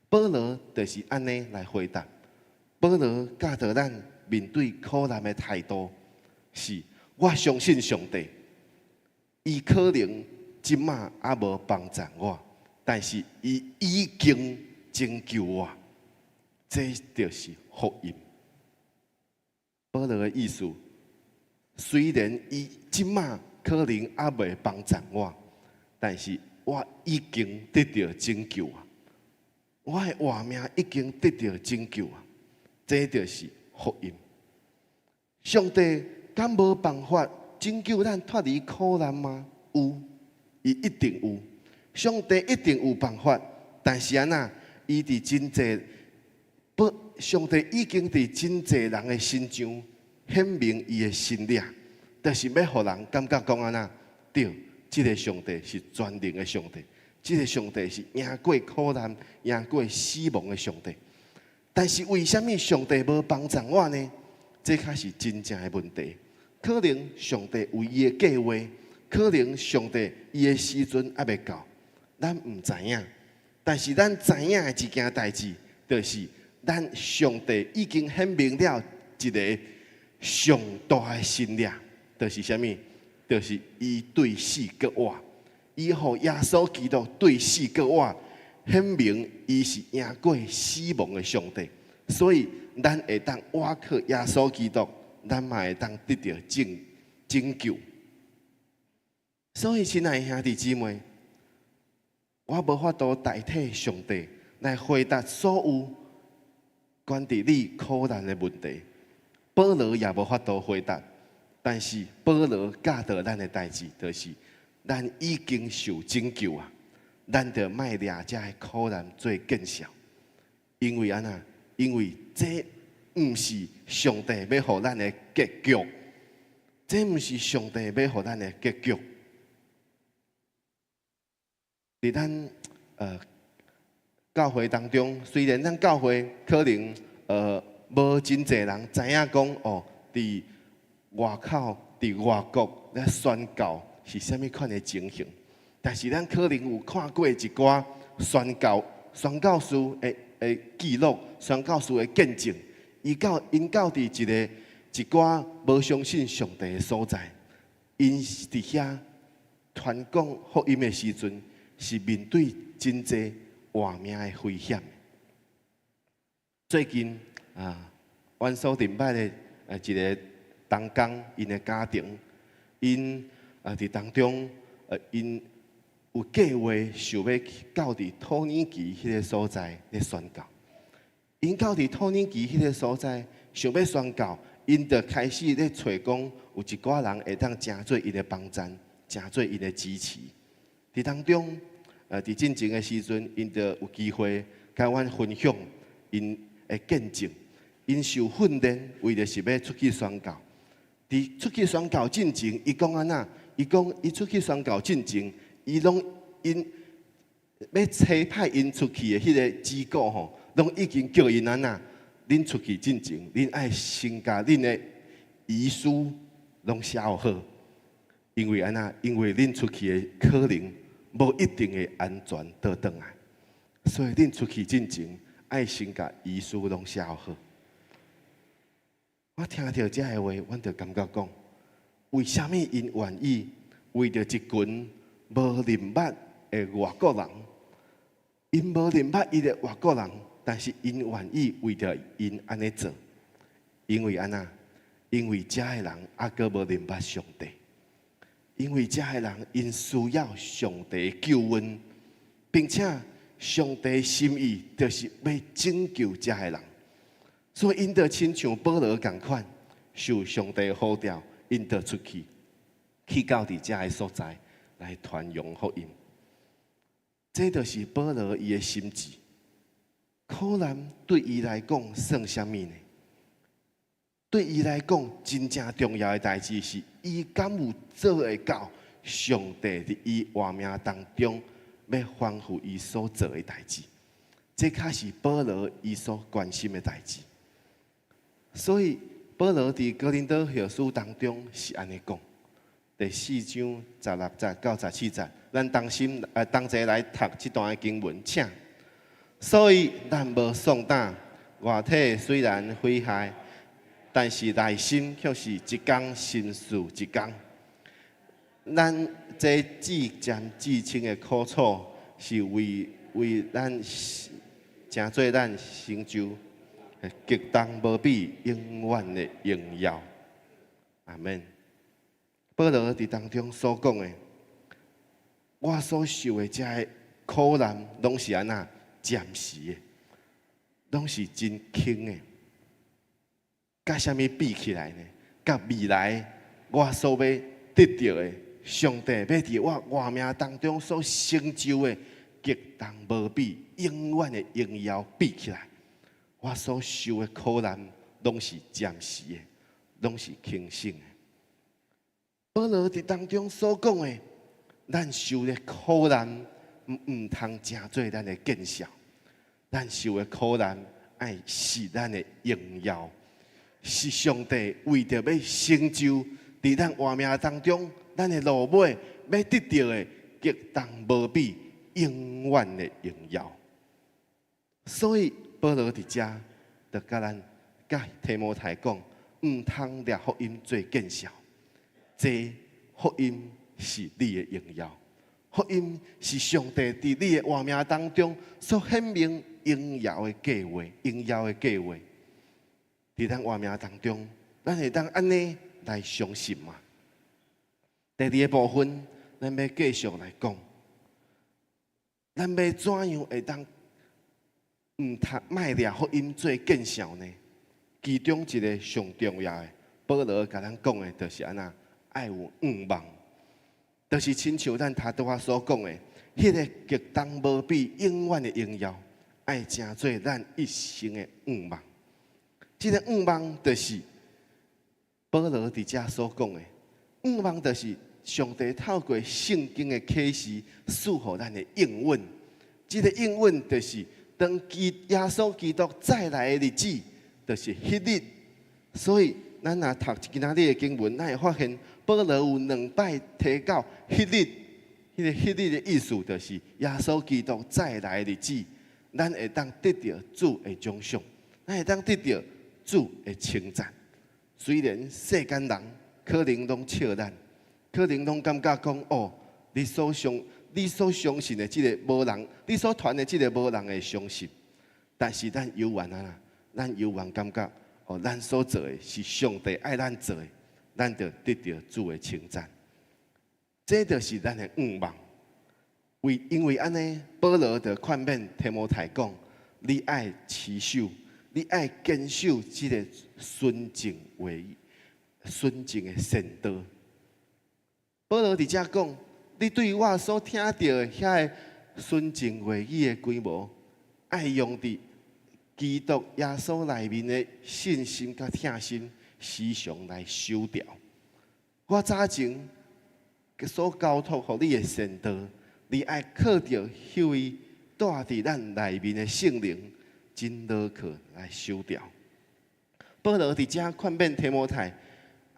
保羅就是按呢來回答。保羅教導咱面對苦難的態度是：我相信上帝，伊可能這馬猶無幫贊我，但是伊已經拯救我，這就是福音。保羅的意思，雖然伊這馬可能猶未幫贊我，但是我已經得著拯救啊！我的活命已經得著拯救啊！這就是福音。上帝敢無辦法拯救咱脫離苦難嗎？有，伊一定有。上帝一定有辦法，但是按怎？伊佇真濟，不，上帝已經佇真濟人的身上顯明伊的神力，就是欲予人感覺講按怎？對，這个上帝是全能的上帝，這个上帝是贏過苦難、贏過死亡的上帝。但是為啥物上帝無幫助我呢？這才是真正的問題。可能上帝有伊的計劃，可能上帝伊的時陣猶未到，咱毋知影。但是咱知影的一件代誌，就是咱上帝已經顯明了一个上大的神力，就是啥物？就是伊對死閣活，伊予耶穌基督對死閣活，顯明伊是贏過死亡的上帝。所以咱會當倚靠耶穌基督，咱嘛會當得著拯救。所以，親愛的兄弟姊妹，我無法度代替上帝來回答所有關於你苦難的問題。保羅也無法度回答，但是保羅教導咱的代誌，就是咱已經受拯救啊！咱著莫掠這个苦難做見笑，因為按怎？因為這毋是上帝欲予咱的結局，這毋是上帝欲予咱的結局。佇咱教會當中，雖然咱教會可能無真濟人知影講哦，佇外口、佇外國咧宣教是啥物款的情形，但是咱可能有看過一寡宣教、宣教士的記錄、宣教士的見證，伊到𪜶到佇一个一寡無相信上帝的所在，𪜶佇遐傳講福音的時陣，是面對真濟活命的危險。最近啊，阮所認捌的一个同工，𪜶的家庭，𪜶啊佇當中，𪜶有計劃想欲去到佇土耳其彼个所在咧宣教。𪜶到佇土耳其彼个所在想欲宣教，𪜶就開始咧揣講有一寡人會當成做𪜶的幫贊，成做𪜶的支持。佇當中，佇進前的時陣，𪜶就有機會共阮分享𪜶的見證。𪜶受訓練，為著是欲出去宣教。佇出去宣教進前，伊講按怎？伊講伊出去宣教進前，伊攏𪜶欲差派𪜶出去的彼个機構吼，攏已經叫𪜶按怎？恁出去進前，恁愛先共恁的遺書攏寫好，因為按怎？因為恁出去的可能無一定會安全倒轉來，所以恁出去進前，愛先共遺書攏寫好。我聽著這个話，阮就感覺講，為啥物𪜶願意為著一群無認捌的外國人，𪜶無認捌伊的外國人，但是𪜶願意為著𪜶按呢做，因為按怎？因為這个人猶閣無認捌上帝，因為這个人𪜶需要上帝救恩，並且上帝心意就是欲拯救這个人，所以𪜶就親像保羅仝款，受上帝呼召，𪜶就出去，去到佇這个所在來傳揚福音。這就是保羅伊的心志。苦難對伊來講算啥物呢？對伊來講，真正重要的代誌是，伊敢有做會到上帝佇伊活命當中欲吩咐伊所做的代誌，這較是保羅伊所關心的代誌。所以保羅佇哥林多後書當中是按呢講，第四章十六節到十七節，咱同心同齊來讀這段的經文，請。所以咱無喪膽，外體雖然毀壞，但是內心卻是一工新似一工。咱這至暫至輕的苦楚，是為為咱成做咱成就極重無比永遠的榮耀。阿門。保羅佇當中所講的，我所受的這个苦難，攏是按怎暫時的，攏是真輕的。佮啥物比起來呢？佮未來我所欲得著的，上帝欲佇我活命當中所成就的，極當無比永遠的榮耀比起來，我所受的苦難攏是暫時的，攏是輕省的。保羅佇當中所講的，咱受的苦難毋通成做咱的見笑，咱受的苦難愛是咱的榮耀，是上帝為著欲成就佇咱活命當中，咱的落尾欲得著的極當無比永遠的榮耀。所以保羅佇遮就共咱佮提摩太講，毋通掠福音做見笑。這福音是你的榮耀，福音是上帝佇你的活命當中所顯明榮耀的計劃，榮耀的計劃。佇咱活命當中，咱會當按呢來相信嗎？第二个部分，咱欲繼續來講，咱欲怎樣會當毋通莫掠福音做見笑呢？其中一个上重要的，保羅共咱講的，就是按怎？愛有向望，就是親像咱頭拄仔所講的，彼个極當無比永遠的榮耀，愛成做咱一生的向望。這个向望就是保羅佇遮所講的，向望就是上帝透過聖經的啟示賜予咱的應允。這个應允就是當耶穌基督再來的日子，就是彼日。所以咱若讀今仔日的經文，咱會發現保羅有兩擺提到彼日，彼个彼日的意思就是耶穌基督再來的日子，咱會當得著主的獎賞，咱會當得著主的稱讚。雖然世間人可能攏笑咱，可能攏感覺講哦，你所相信的這个無人，你所傳的這个無人會相信。但是咱猶原啊，咱猶原感覺哦，咱所做的是上帝愛咱做的，咱就得著主的稱讚。這就是咱的向望。因為按呢，保羅就勸勉提摩太講：你愛持守，你愛堅守這个純正話語、純正的善道。保羅佇遮講，你對我所聽著的遐个純正話語的規模，愛用佇基督耶穌內面的信心佮疼心，時常來守牢。我早前所交託予你的善道，你愛靠著彼位住佇咱內面的聖靈，真牢靠來守牢。保羅佇遮勸勉提摩太，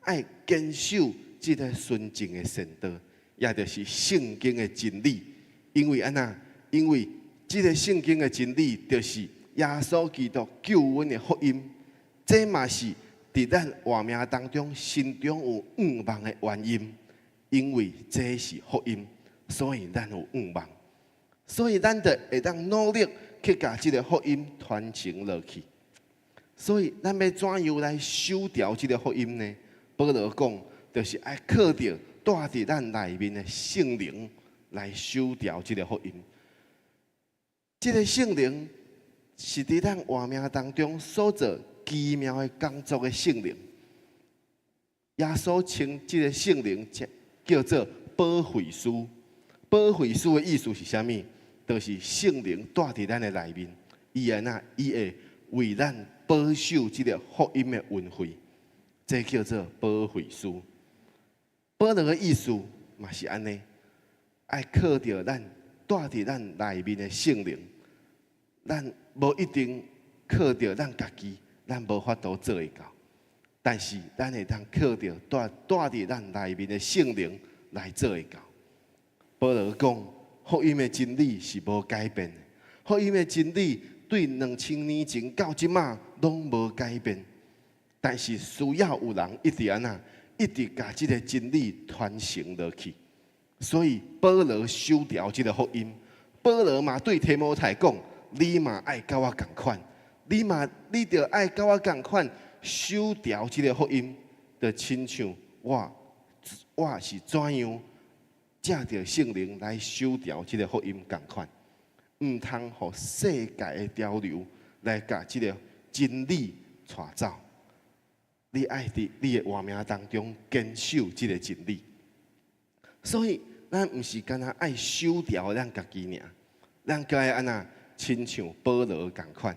愛堅守這个純正的善道，也就是聖經的真理。因為按怎？因為這个聖經的真理，就是耶穌基督救阮的福音。這嘛是佇咱活命當中心中有向望的原因。因為這是福音，所以咱有向望，所以咱就會當努力去共這个福音傳承落去。所以咱欲怎樣來守牢這个福音呢？保羅講，就是愛靠著住佇咱內面的聖靈來守牢這个福音。這个聖靈是佇咱活命當中所做奇妙的工作的聖靈。耶穌稱這个聖靈叫做保惠師。保惠師的意思是啥物？就是聖靈住佇咱的內面，伊按怎？伊會為咱保守這个福音的恩惠，這叫做保惠師。保羅的意思嘛是按呢，愛靠著咱住佇咱內面的聖靈，咱無一定靠著咱家己，咱無法度做會到。但是咱會當靠著住佇咱內面的聖靈來做會到。保羅講，福音的真理是無改變的，福音的真理對2000年前到這馬攏無改變。但是需要有人一直按怎，一直共這个真理傳承落去。所以保羅守牢這个福音，保羅嘛對提摩太講：你嘛愛佮我仝款，你著愛佮我仝款。守牢這个福音，就親像我是怎樣藉著聖靈來守牢這个福音仝款，毋通予世界的潮流來共這个真理帶走。你愛佇你的活命當中堅守這个真理。所以，咱毋是干焦愛守牢咱家己爾，咱閣愛按怎親像保羅仝款，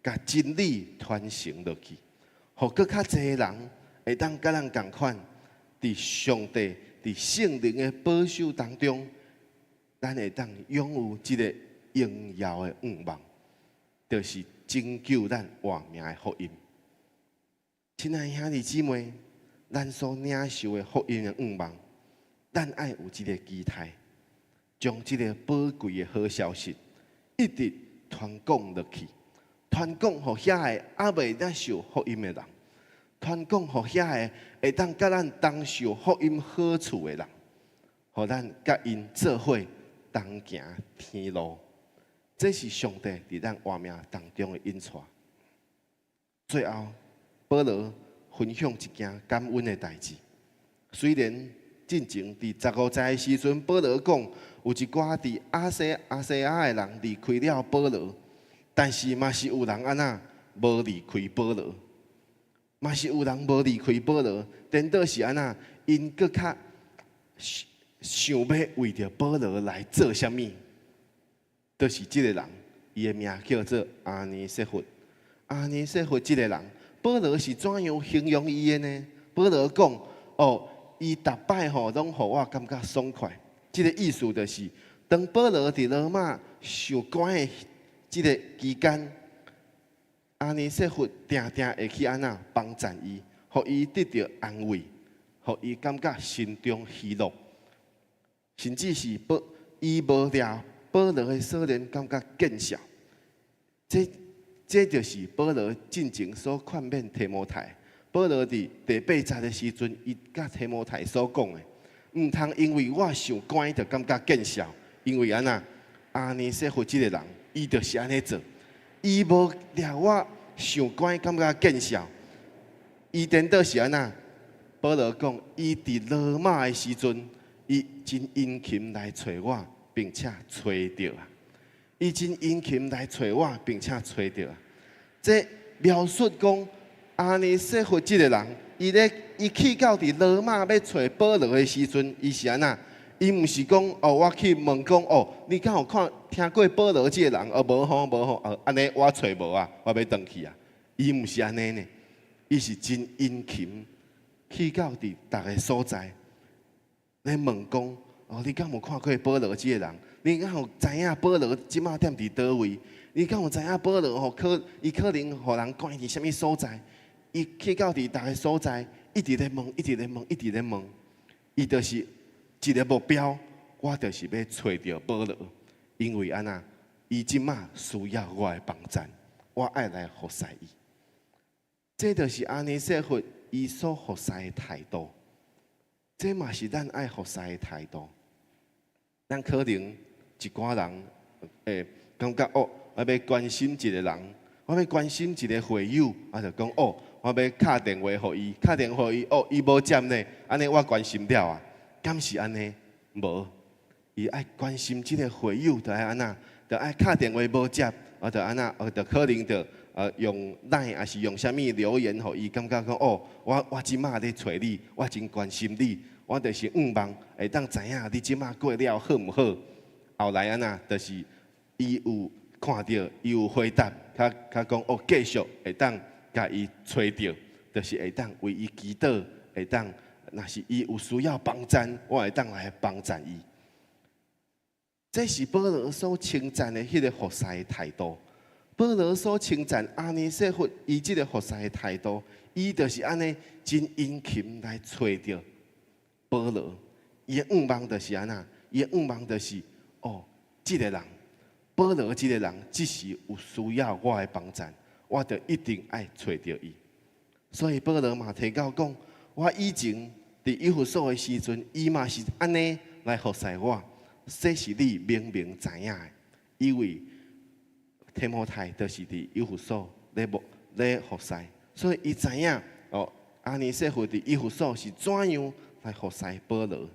共真理傳承落去，予閣較濟人會當佮咱仝款，佇上帝、佇聖靈的保守當中，咱會當擁有這个榮耀的願望，就是拯救咱活命的福音。親愛兄弟姊妹，咱所領受的福音的願望，咱愛有這个期待，將這个寶貴的好消息一直傳講落去，傳講予遐个猶未領受福音的人，傳講予遐个會當佮咱同受福音好處的人，予咱佮𪜶做伙同行天路。這是上帝佇咱活命當中的引帶。最後，保羅分享一件感恩的代誌。雖然進前佇15節的時陣，保羅講有一寡佇亞西亞的人離開了保羅，但是嘛是有人按怎無離開保羅，嘛是有人無離開保羅，顛倒是按怎，𪜶閣較想欲為著保羅來做啥物？就是這个人，伊的名叫做阿尼色弗。阿尼色弗這个人，保羅是怎樣形容伊的呢？保羅講：哦，伊逐擺吼攏予我感覺爽快。這个意思就是，當保羅佇羅馬受關的這个期間，阿尼色弗定定會去按怎幫贊伊，予伊得著安慰，予伊感覺心中喜樂，甚至是保伊無掠保羅的鎖鏈，感覺見笑。這就是保羅進前所勸勉提摩太。保羅佇第八節的時陣，伊佮提摩太所講的，毋通因為我受關就感覺見笑，因為按怎阿尼色弗這个人，伊就是按呢做，伊無掠我受關感覺見笑，伊顛倒是按怎？保羅講，伊佇羅馬的時陣，伊真殷勤來揣我，並且揣著啊！伊真殷勤來揣我，並且揣著啊！這描述講阿尼色弗這个人，伊咧伊去到佇羅馬欲揣保羅的時陣，伊是按怎？伊毋是講哦，我去問講哦，你敢有看聽過保羅這个人？哦，無吼，無吼，哦，按呢我揣無啊，我欲轉去啊。伊毋是按呢呢，伊是真殷勤去到佇逐个所在咧問講哦，你敢有看過保羅這个人？你敢有知影保羅這馬踮佇佗位？你敢有知影保羅吼可伊可能予人關佇啥物所在？伊去到佇逐个所在，一直咧問，一直咧問，一直咧問，伊就是一个目標，我就是欲揣著保羅，因為按怎，伊這馬需要我的幫贊，我愛來服侍伊。這就是阿尼色弗伊所服侍的態度，這嘛是咱愛服侍的態度。咱可能一寡人會感覺哦，我欲關心一个人，我欲關心一个會友，我就講哦，我欲敲電話予伊，敲電話予伊，哦，伊無接呢，按呢我關心了啊，敢是按呢？無，伊愛關心這个會友，就愛按怎？就愛敲電話無接，我就按怎？我就可能就用 LINE，抑是用啥物留言，予伊感覺講哦，我這馬咧揣你，我真關心你，我就是向望會當知影你這馬過了好毋好。後來按怎？就是伊有看著，伊有回答，較較講哦，繼續會當共伊揣著，就是會當為伊祈禱，會當若是伊有需要幫贊，我會當來幫贊伊。這是保羅所稱讚的彼个服侍的態度。保羅所稱讚阿尼色弗，伊這个服侍的態度，伊就是按呢真殷勤來揣著保羅。伊的願望就是按怎？伊的願望就是哦，這个人保羅這个人，這時有需要我的幫贊，我就一定愛揣著伊。所以保羅嘛提到講，我以前佇以弗所的時陣，伊嘛是按呢來服侍我，這是你明明知影的，因為提摩太就是佇以弗所咧牧咧服侍，所以伊知影哦，阿尼色弗佇以弗所是怎樣來服侍保羅。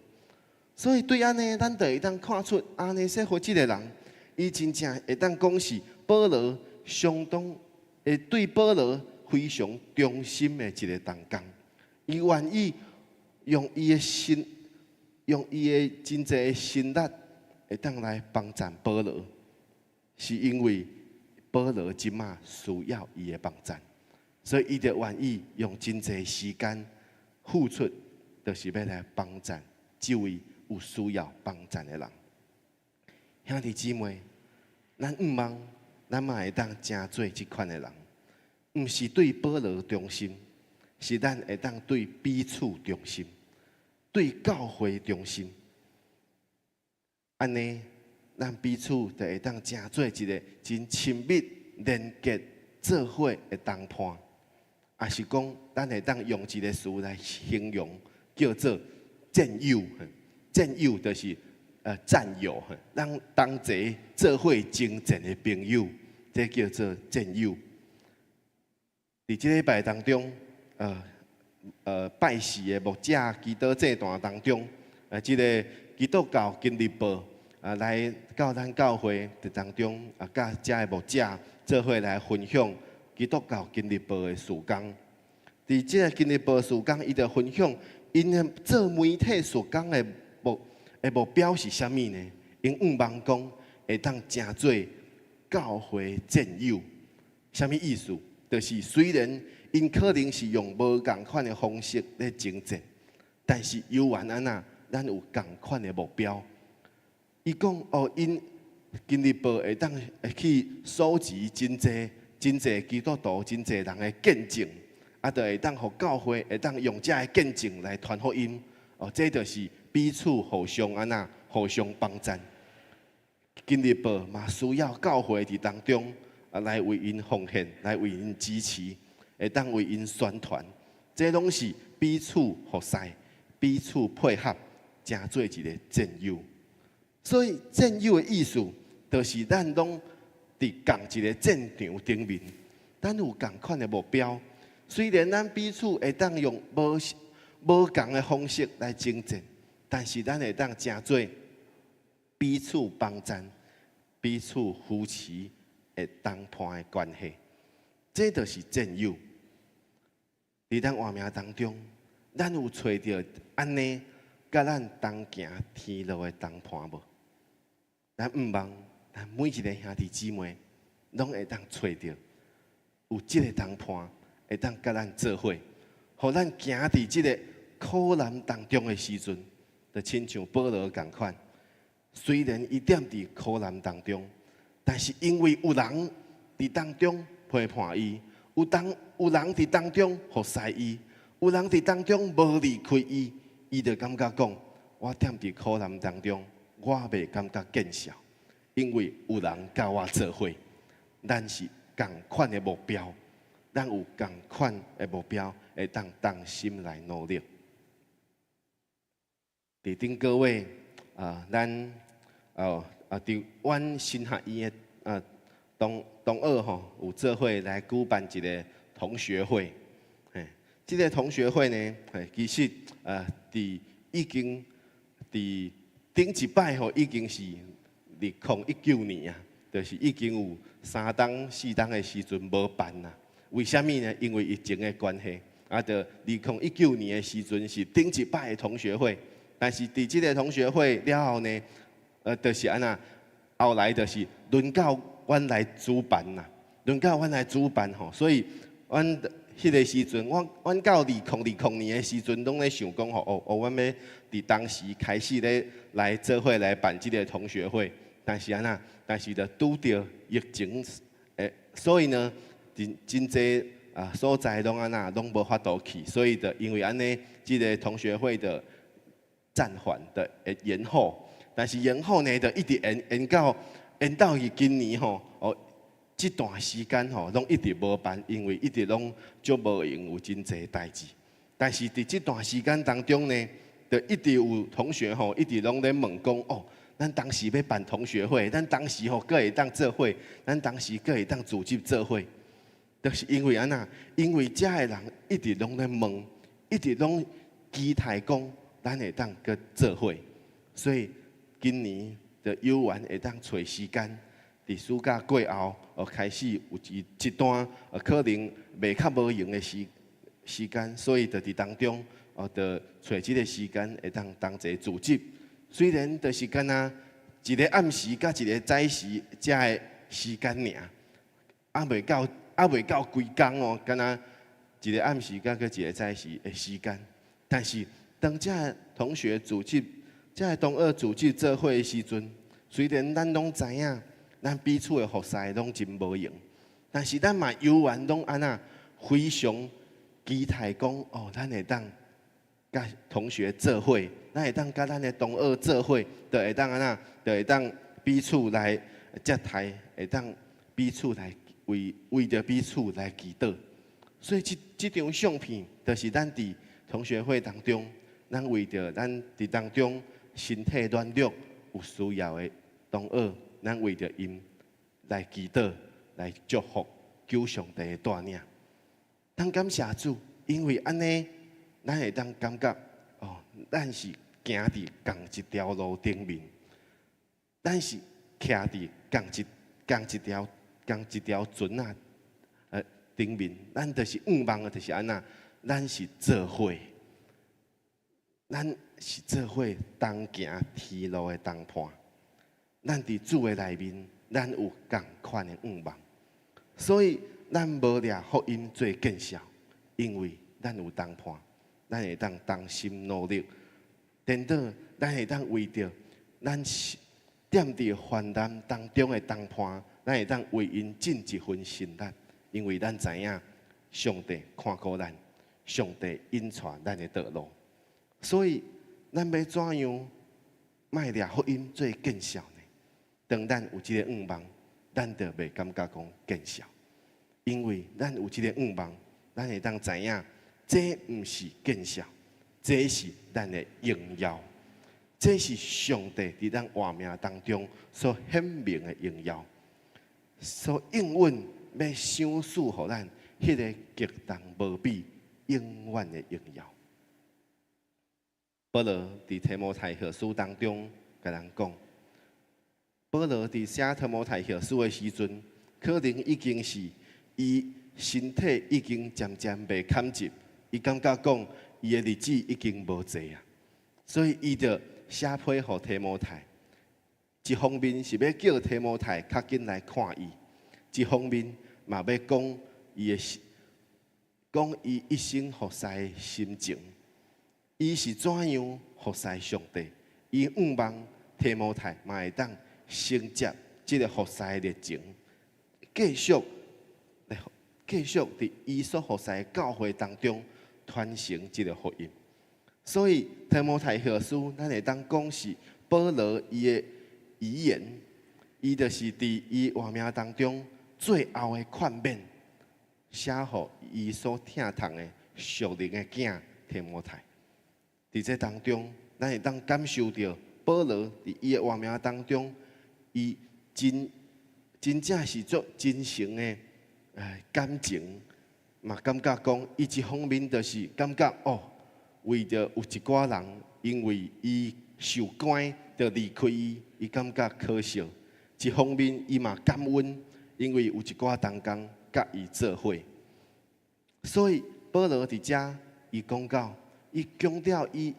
所以對按呢，咱就會當看出阿尼色弗這个人，伊真正會當講是保羅相當會對保羅非常忠心的一个同工，伊願意用伊的心，用伊的真濟的心力，會當來幫贊保羅，是因為保羅這馬需要伊的幫贊，所以伊就願意用真濟時間付出，就是欲來幫贊這位有需要幫贊的人。兄弟姊妹，咱向望，咱嘛會當成做這款的人，毋是對保羅忠心，是咱會當對彼此忠心，對教會忠心。按呢，咱彼此就會當成做一個真親密連結做伙的同伴，抑是講，咱會當用一個詞來形容，叫做戰友。戰友就是戰友，咱同齊做伙征戰的朋友，這叫做戰友。佇這禮拜當中，拜四的牧者祈禱祭壇當中，這个基督教今日報啊來到咱教會佇當中啊，佮遮的牧者做伙來分享基督教今日報的事工。佇這个今日報事工，伊就分享𪜶的做媒體事工的目標是啥物呢？𪜶向望講會當成做教會戰友，啥物意思？就是雖然𪜶可能是用無仝款的方式咧征戰，但是猶原按怎，咱有仝款的目標。伊講哦，𪜶今日報會當去收集真濟真濟基督徒真濟人的見證，啊，就會當予教會會當用這个見證來傳福音。哦，這就是彼此互相按怎互相幫贊。今日報嘛需要教會佇當中啊來為𪜶奉獻，來為𪜶支持，會當為𪜶宣傳。這攏是彼此服侍、彼此配合，成做一个戰友。所以戰友的意思，就是咱攏佇仝一个戰場頂面，咱有仝款的目標。雖然咱彼此會當用無仝的方式來征戰，但是咱會當成做彼此幫贊、彼此扶持的同伴的關係，這就是戰友。佇咱活命當中，咱有揣著按呢，佮咱同行天路的同伴無？咱向望，咱每一个兄弟姊妹，攏會當揣著有這个同伴，會當佮咱做伙，予咱行佇這个苦難當中的時陣，就親像保羅仝款。雖然伊踮佇苦難當中，但是因為有人佇當中陪伴伊，有人佇當中服侍伊，有人佇當中無離開伊，伊就感覺講：我踮佇苦難當中，我袂感覺見笑，因為有人佮我做伙。咱是仝款的目標，咱有仝款的目標，會當同心來努力。佇頂個月啊，咱哦啊，佇阮神學院的啊同學吼，有做伙來舉辦一个同學會。嘿，這个同學會呢，嘿，其實啊，佇已經佇頂一擺吼，已經是2019年啊，就是已經有3冬4冬的時陣無辦啦。為啥物呢？因為疫情的關係，啊，就2019年的時陣是頂一擺的同學會，但是佇這个同學會了後呢，就是按怎，後來就是輪到阮來主辦啦，輪到阮來主辦吼，所以阮彼个時陣，阮到2020年的時陣，攏咧想講吼，哦哦，阮欲佇當時開始咧來做伙來辦這个同學會，但是按怎，但是就拄著疫情，所以呢，真真濟啊所在攏按怎，攏無法度去，所以就因為按呢，這个同學會的暫緩的延後，但是延後呢，就一直延到去今年吼，哦，這段時間吼，攏一直無辦，因為一直攏足無閒，有真濟代誌。但是佇這段時間當中呢，就一直有同學吼，一直攏咧問講，哦，咱當時欲辦同學會，咱當時吼閣會當做伙，咱當時閣會當組織做伙，就是因為按怎？因為遮的人一直攏咧問，一直攏期待講，咱會當閣做伙，所以今年就猶原會當揣時間，佇暑假過後，開始有一段可能袂較無閒的時間，所以就佇當中，就揣這個時間會當同齊組織。雖然就是敢若一個暗時佮一個早時遮的時間爾，猶未夠規工哦，敢若一個暗時佮閣一個早時的時間。但是當這个同學組織、這个同學組織做伙的時陣，雖然咱攏知影，咱彼此的服侍攏真無閒，但是咱嘛猶原攏按怎非常期待講哦，咱會當佮同學做伙，咱會當佮咱的同學做伙，就會當按怎，就會當彼此來接待，會當彼此來為著彼此來祈禱。所以這張相片，就是咱佇同學會當中，咱為著咱佇當中身體軟弱有需要的同學，咱為著𪜶來祈禱、來祝福、求上帝的帶領。咱感謝主，因為按呢，咱會當感覺哦，咱是行佇仝一條路頂面，咱是徛佇仝一條船仔頂面，咱就是向望的，就是按怎，咱是做伙，咱是做伙同行天路的同伴。咱佇主的內面，咱有仝款的向望，所以咱無掠福音做見笑，因為咱有同伴，咱會當同心努力，顛倒咱會當為著咱踮佇患難當中的同伴，咱會當為𪜶盡一份心力，因為咱知影上帝看顧咱，上帝引帶咱的道路，所以咱欲怎樣莫掠福音做見笑呢？當咱有這个向望，咱就袂感覺講見笑，因為咱有這个向望，咱會當知影，這毋是見笑，這是咱的榮耀，這是上帝佇咱活命當中所顯明的榮耀，所應允欲賞賜予咱彼个極重無比、永遠的榮耀。保羅佇提摩太後書當中共咱講。保羅佇寫提摩太後書的時陣，可能已經是伊身體已經漸漸袂堪接，伊感覺講伊的日子已經無濟啊，所以伊就寫批予提摩太。一方面是欲叫提摩太較緊來看伊，一方面嘛欲講伊的講伊一生服侍的心情，伊是怎樣服侍上帝，伊向望提摩太嘛會當承接這个服侍的熱情，繼續佇伊所服侍的教會當中傳承這个福音。所以提摩太後書，咱會當講是保羅伊的遺言，伊就是佇伊活命當中最後的勸勉，寫予伊所疼痛的屬靈的囝提摩太。佇這當中，咱會當感受著保羅佇伊的活命當中，伊真正是足真誠的感情，嘛感覺講，伊一方面就是感覺哦，為著有一寡人因為伊受關就離開伊，伊感覺可惜。一方面伊嘛感恩，因為有一寡同工佮伊做伙。所以保羅佇遮，伊講到，伊強調伊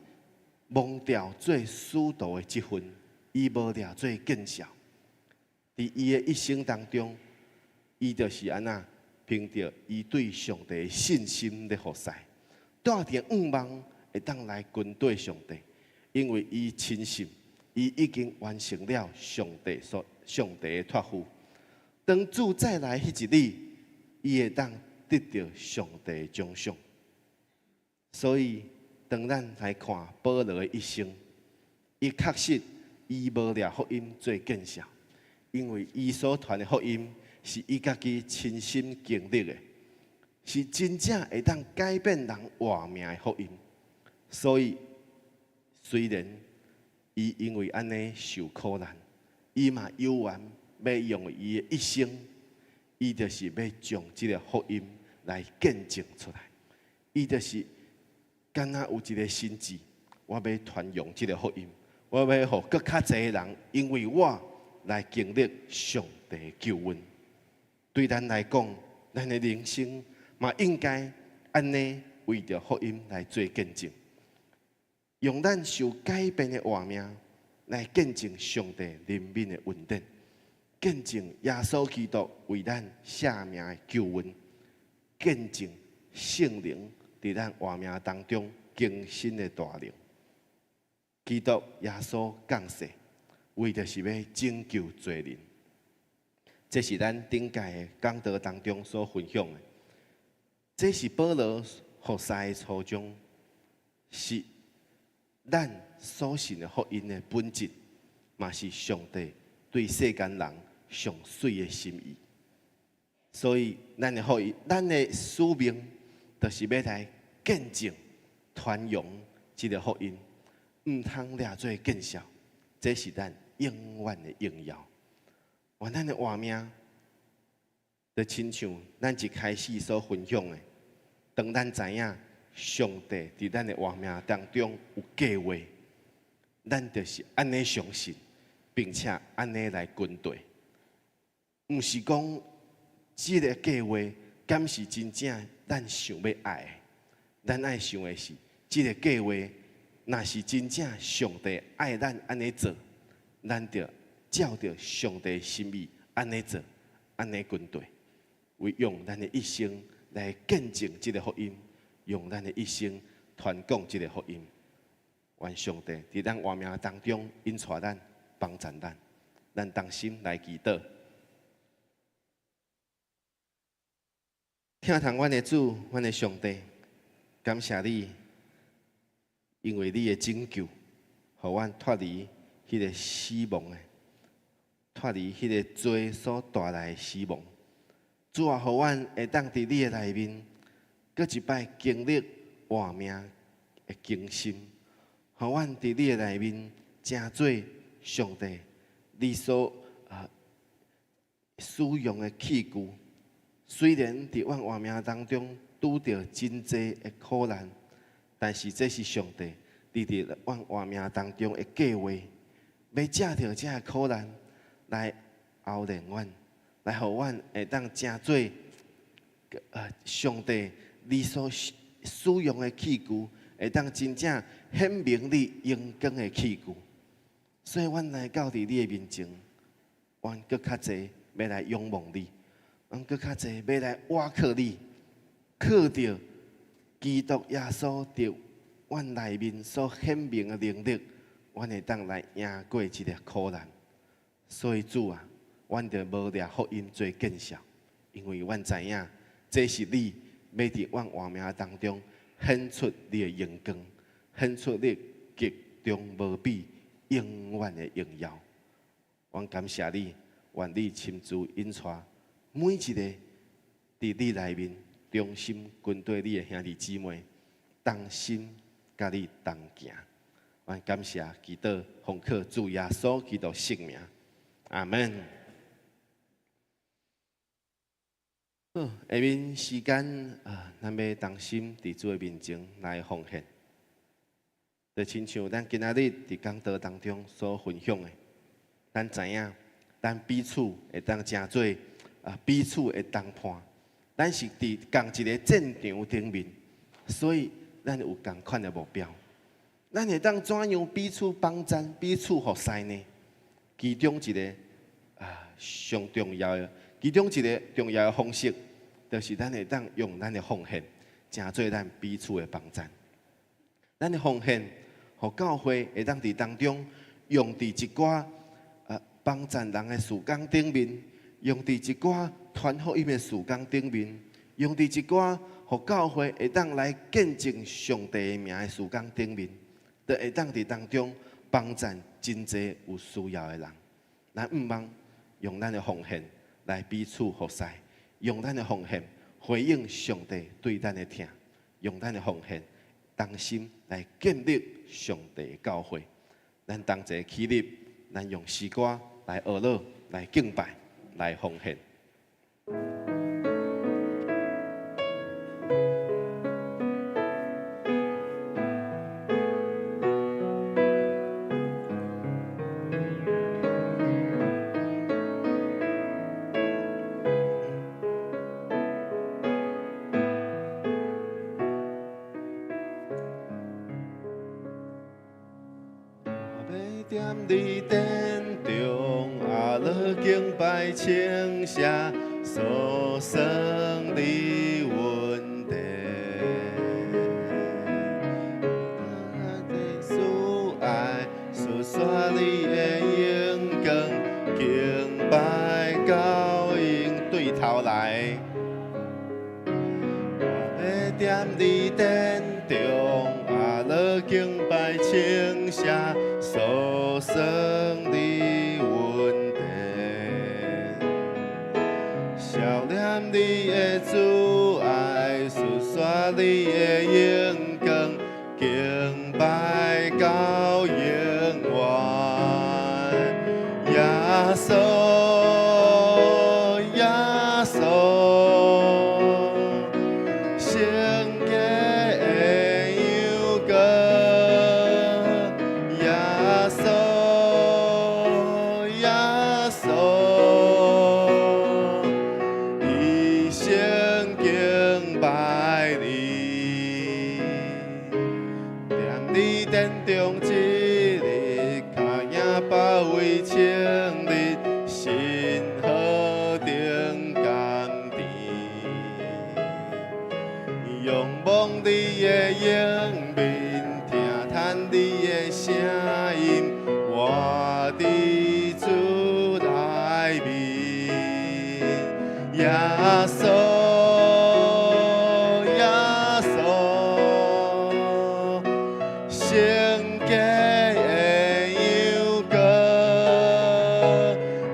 忘掉做使徒的職分，伊無掠做見笑。佇伊的一生當中，伊就是按怎憑著伊對上帝的信心咧服侍，帶著向望會當來跟綴上帝，因為伊深信，伊已經完成了上帝的託付。當主再來彼一日，伊會當得著上帝的獎賞。所以，當咱來看保羅的一生，伊確實伊無掠福音做見笑。因為伊所傳的福音是伊家己親身經歷的，是真正會當改變人活命的福音。所以，雖然伊因為按呢受苦難，伊嘛猶原欲用伊的一生，伊就是欲將這个福音來見證出來。伊就是敢若有一个心志，我欲傳揚這个福音，我欲予閣較濟人，因為我來經歷上帝的救恩。對咱來講，咱的人生嘛應該按呢為著福音來做見證，用咱受改變的活命來見證上帝憐憫的恩典，見證耶穌基督為咱捨命的救恩，見證聖靈佇咱活命當中更新的大能。基督耶穌降世，為著是欲拯救罪人。這是咱頂屆的講道當中所分享的。這是保羅服侍的初衷，是咱所信的福音的本質，嘛是上帝對世間人上媠的心意。所以，咱的福音，咱的使命，就是欲來見證、傳揚這个福音，毋通掠做見笑。這是咱永遠的榮耀。願咱的活命，就親像咱一開始所分享的，當咱知影上帝佇咱的活命當中有計劃，咱就是按呢相信，並且按呢來跟隨。毋是講這个計劃敢是真正咱想欲愛的，咱愛想的是，這个計劃若是真正上帝愛咱按呢做，咱就照著上帝心意按呢做，按呢跟隨，為用咱的一生來見證這个福音，用咱的一生傳講這个福音。願上帝佇咱活命當中引帶咱、幫助咱，咱同心來祈禱。疼痛阮的主，阮的上帝，感謝你，因為你的拯救，予阮脫離彼个死亡的，脫離彼个罪所帶來的死亡。主啊，予阮會當佇你的內面，閣一擺經歷活命的更新，予阮佇你的內面成做上帝你所使用的器具。雖然佇阮活命當中拄著真濟的苦難，但是這是上帝佇佇阮活命當中的計劃，欲藉著這个苦難來熬煉阮，來予阮會當成做上帝你所使用的器具，會當真正顯明你榮光的器具。所以，阮來到佇你的面前，阮閣較濟欲來仰望你，阮閣較濟欲來倚靠你，靠著基督耶穌佇阮內面所顯明的能力，阮會當來贏過這个苦難。所以主啊，阮就無掠福音做見笑，因為阮知影這是你欲佇阮活命當中顯出你的榮光，顯出你極重無比永遠的榮耀。阮感謝你，願你親自引帶每一个佇你內面忠心跟隨你的兄弟姊妹，同心佮你同行。阮感謝祈禱，奉靠主耶穌基督聖名，阿門。好，下面時間啊，咱欲同心佇主的面前來奉獻。就親像咱今仔日佇講道當中所分享的，咱知影，咱彼此會當成做彼此的同伴。咱是佇仝一个戰場頂面，所以咱有仝款的目標。咱會當怎樣彼此幫贊、彼此服侍呢？其中一个上重要的，其中一个重要的方式，就是咱會當用咱的奉獻，成做咱彼此的幫贊。咱的奉獻，予教會會當佇當中用佇一寡幫贊人的事工頂面，用佇一寡傳福音的事工頂面，用佇一寡予教會會當來見證上帝的名的事工頂面，就會當佇當中幫贊真濟有需要的人。咱毋茫用咱的奉獻來彼此服侍，用咱的奉獻回應上帝對咱的疼，用咱的奉獻同心來建立上帝的教會。咱同齊起立，咱用詩歌來學樂，來敬拜，來奉獻。踮你殿中，阿樂敬拜稱謝，訴說你恩典。慈愛，述說你的榮光，敬拜到永對頭來。我欲踮你殿中，阿樂敬拜稱謝，訴說你恩典。笑臉你的慈愛，述說你的榮光，敬拜到永遠。耶穌，耶穌，聖潔的羊羔，耶穌，耶穌，一生敬拜你，踮你殿中一日，較贏百位千日，心何等甘甜。仰望你的迎面，聽聞你的聲音，我佇主內面。耶穌，耶穌，聖潔的羊羔，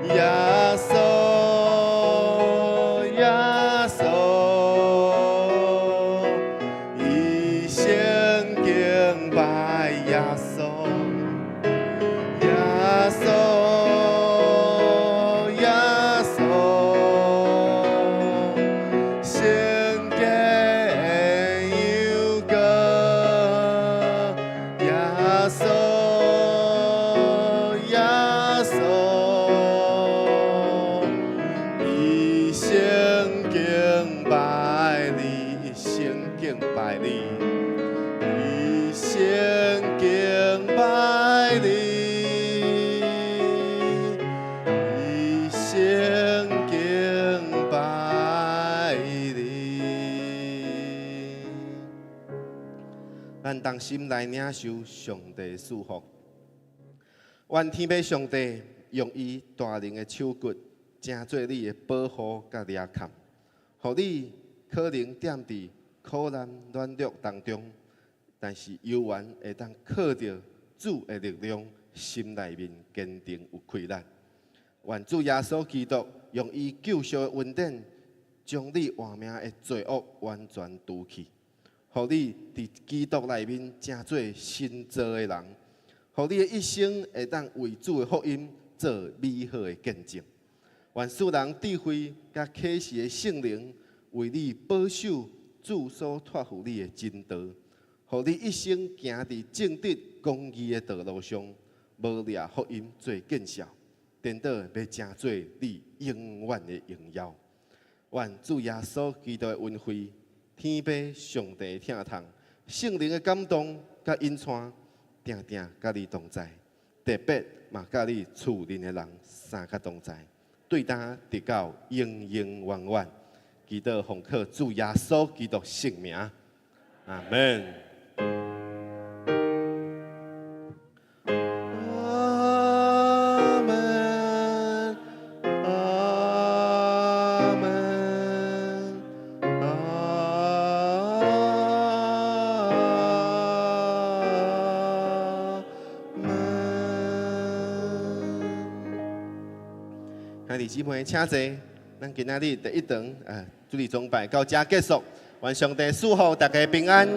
耶穌，耶穌，一生敬拜耶穌，耶穌，耶穌，聖潔的羊羔，耶穌，耶穌，一生敬拜你，一生敬拜你，一生敬拜你，一生敬拜你。咱同心來領受上帝賜福。願天父上帝用伊大能的手骨，成做你的保護佮掠崁，予你可能踮佇苦難軟弱當中，但是猶原會當靠著主的力量，心內面堅定有氣力。願主耶穌基督用伊救贖的恩典，將你活命的罪惡完全除去，予你佇基督內面成做新造的人，予你的一生會當為主的福音做美好的見證。願賜人智慧佮啟示的聖靈，為你保守主所託付你的真道，予你一生行佇正直公義的道路上，無掠福音做見笑，顛倒欲成做你永遠的榮耀。願主耶穌基督的恩惠、天父上帝的疼痛、聖靈的感動佮引帶，定定佮你同在，特別嘛佮你厝內的人三較同在，對今直到永永遠遠。祈禱奉靠主耶穌基督聖名，阿門。阿門，阿門，阿門。兄弟姊妹，請坐。咱今仔日第一堂主日崇拜到這結束，願上帝賜福大家平安。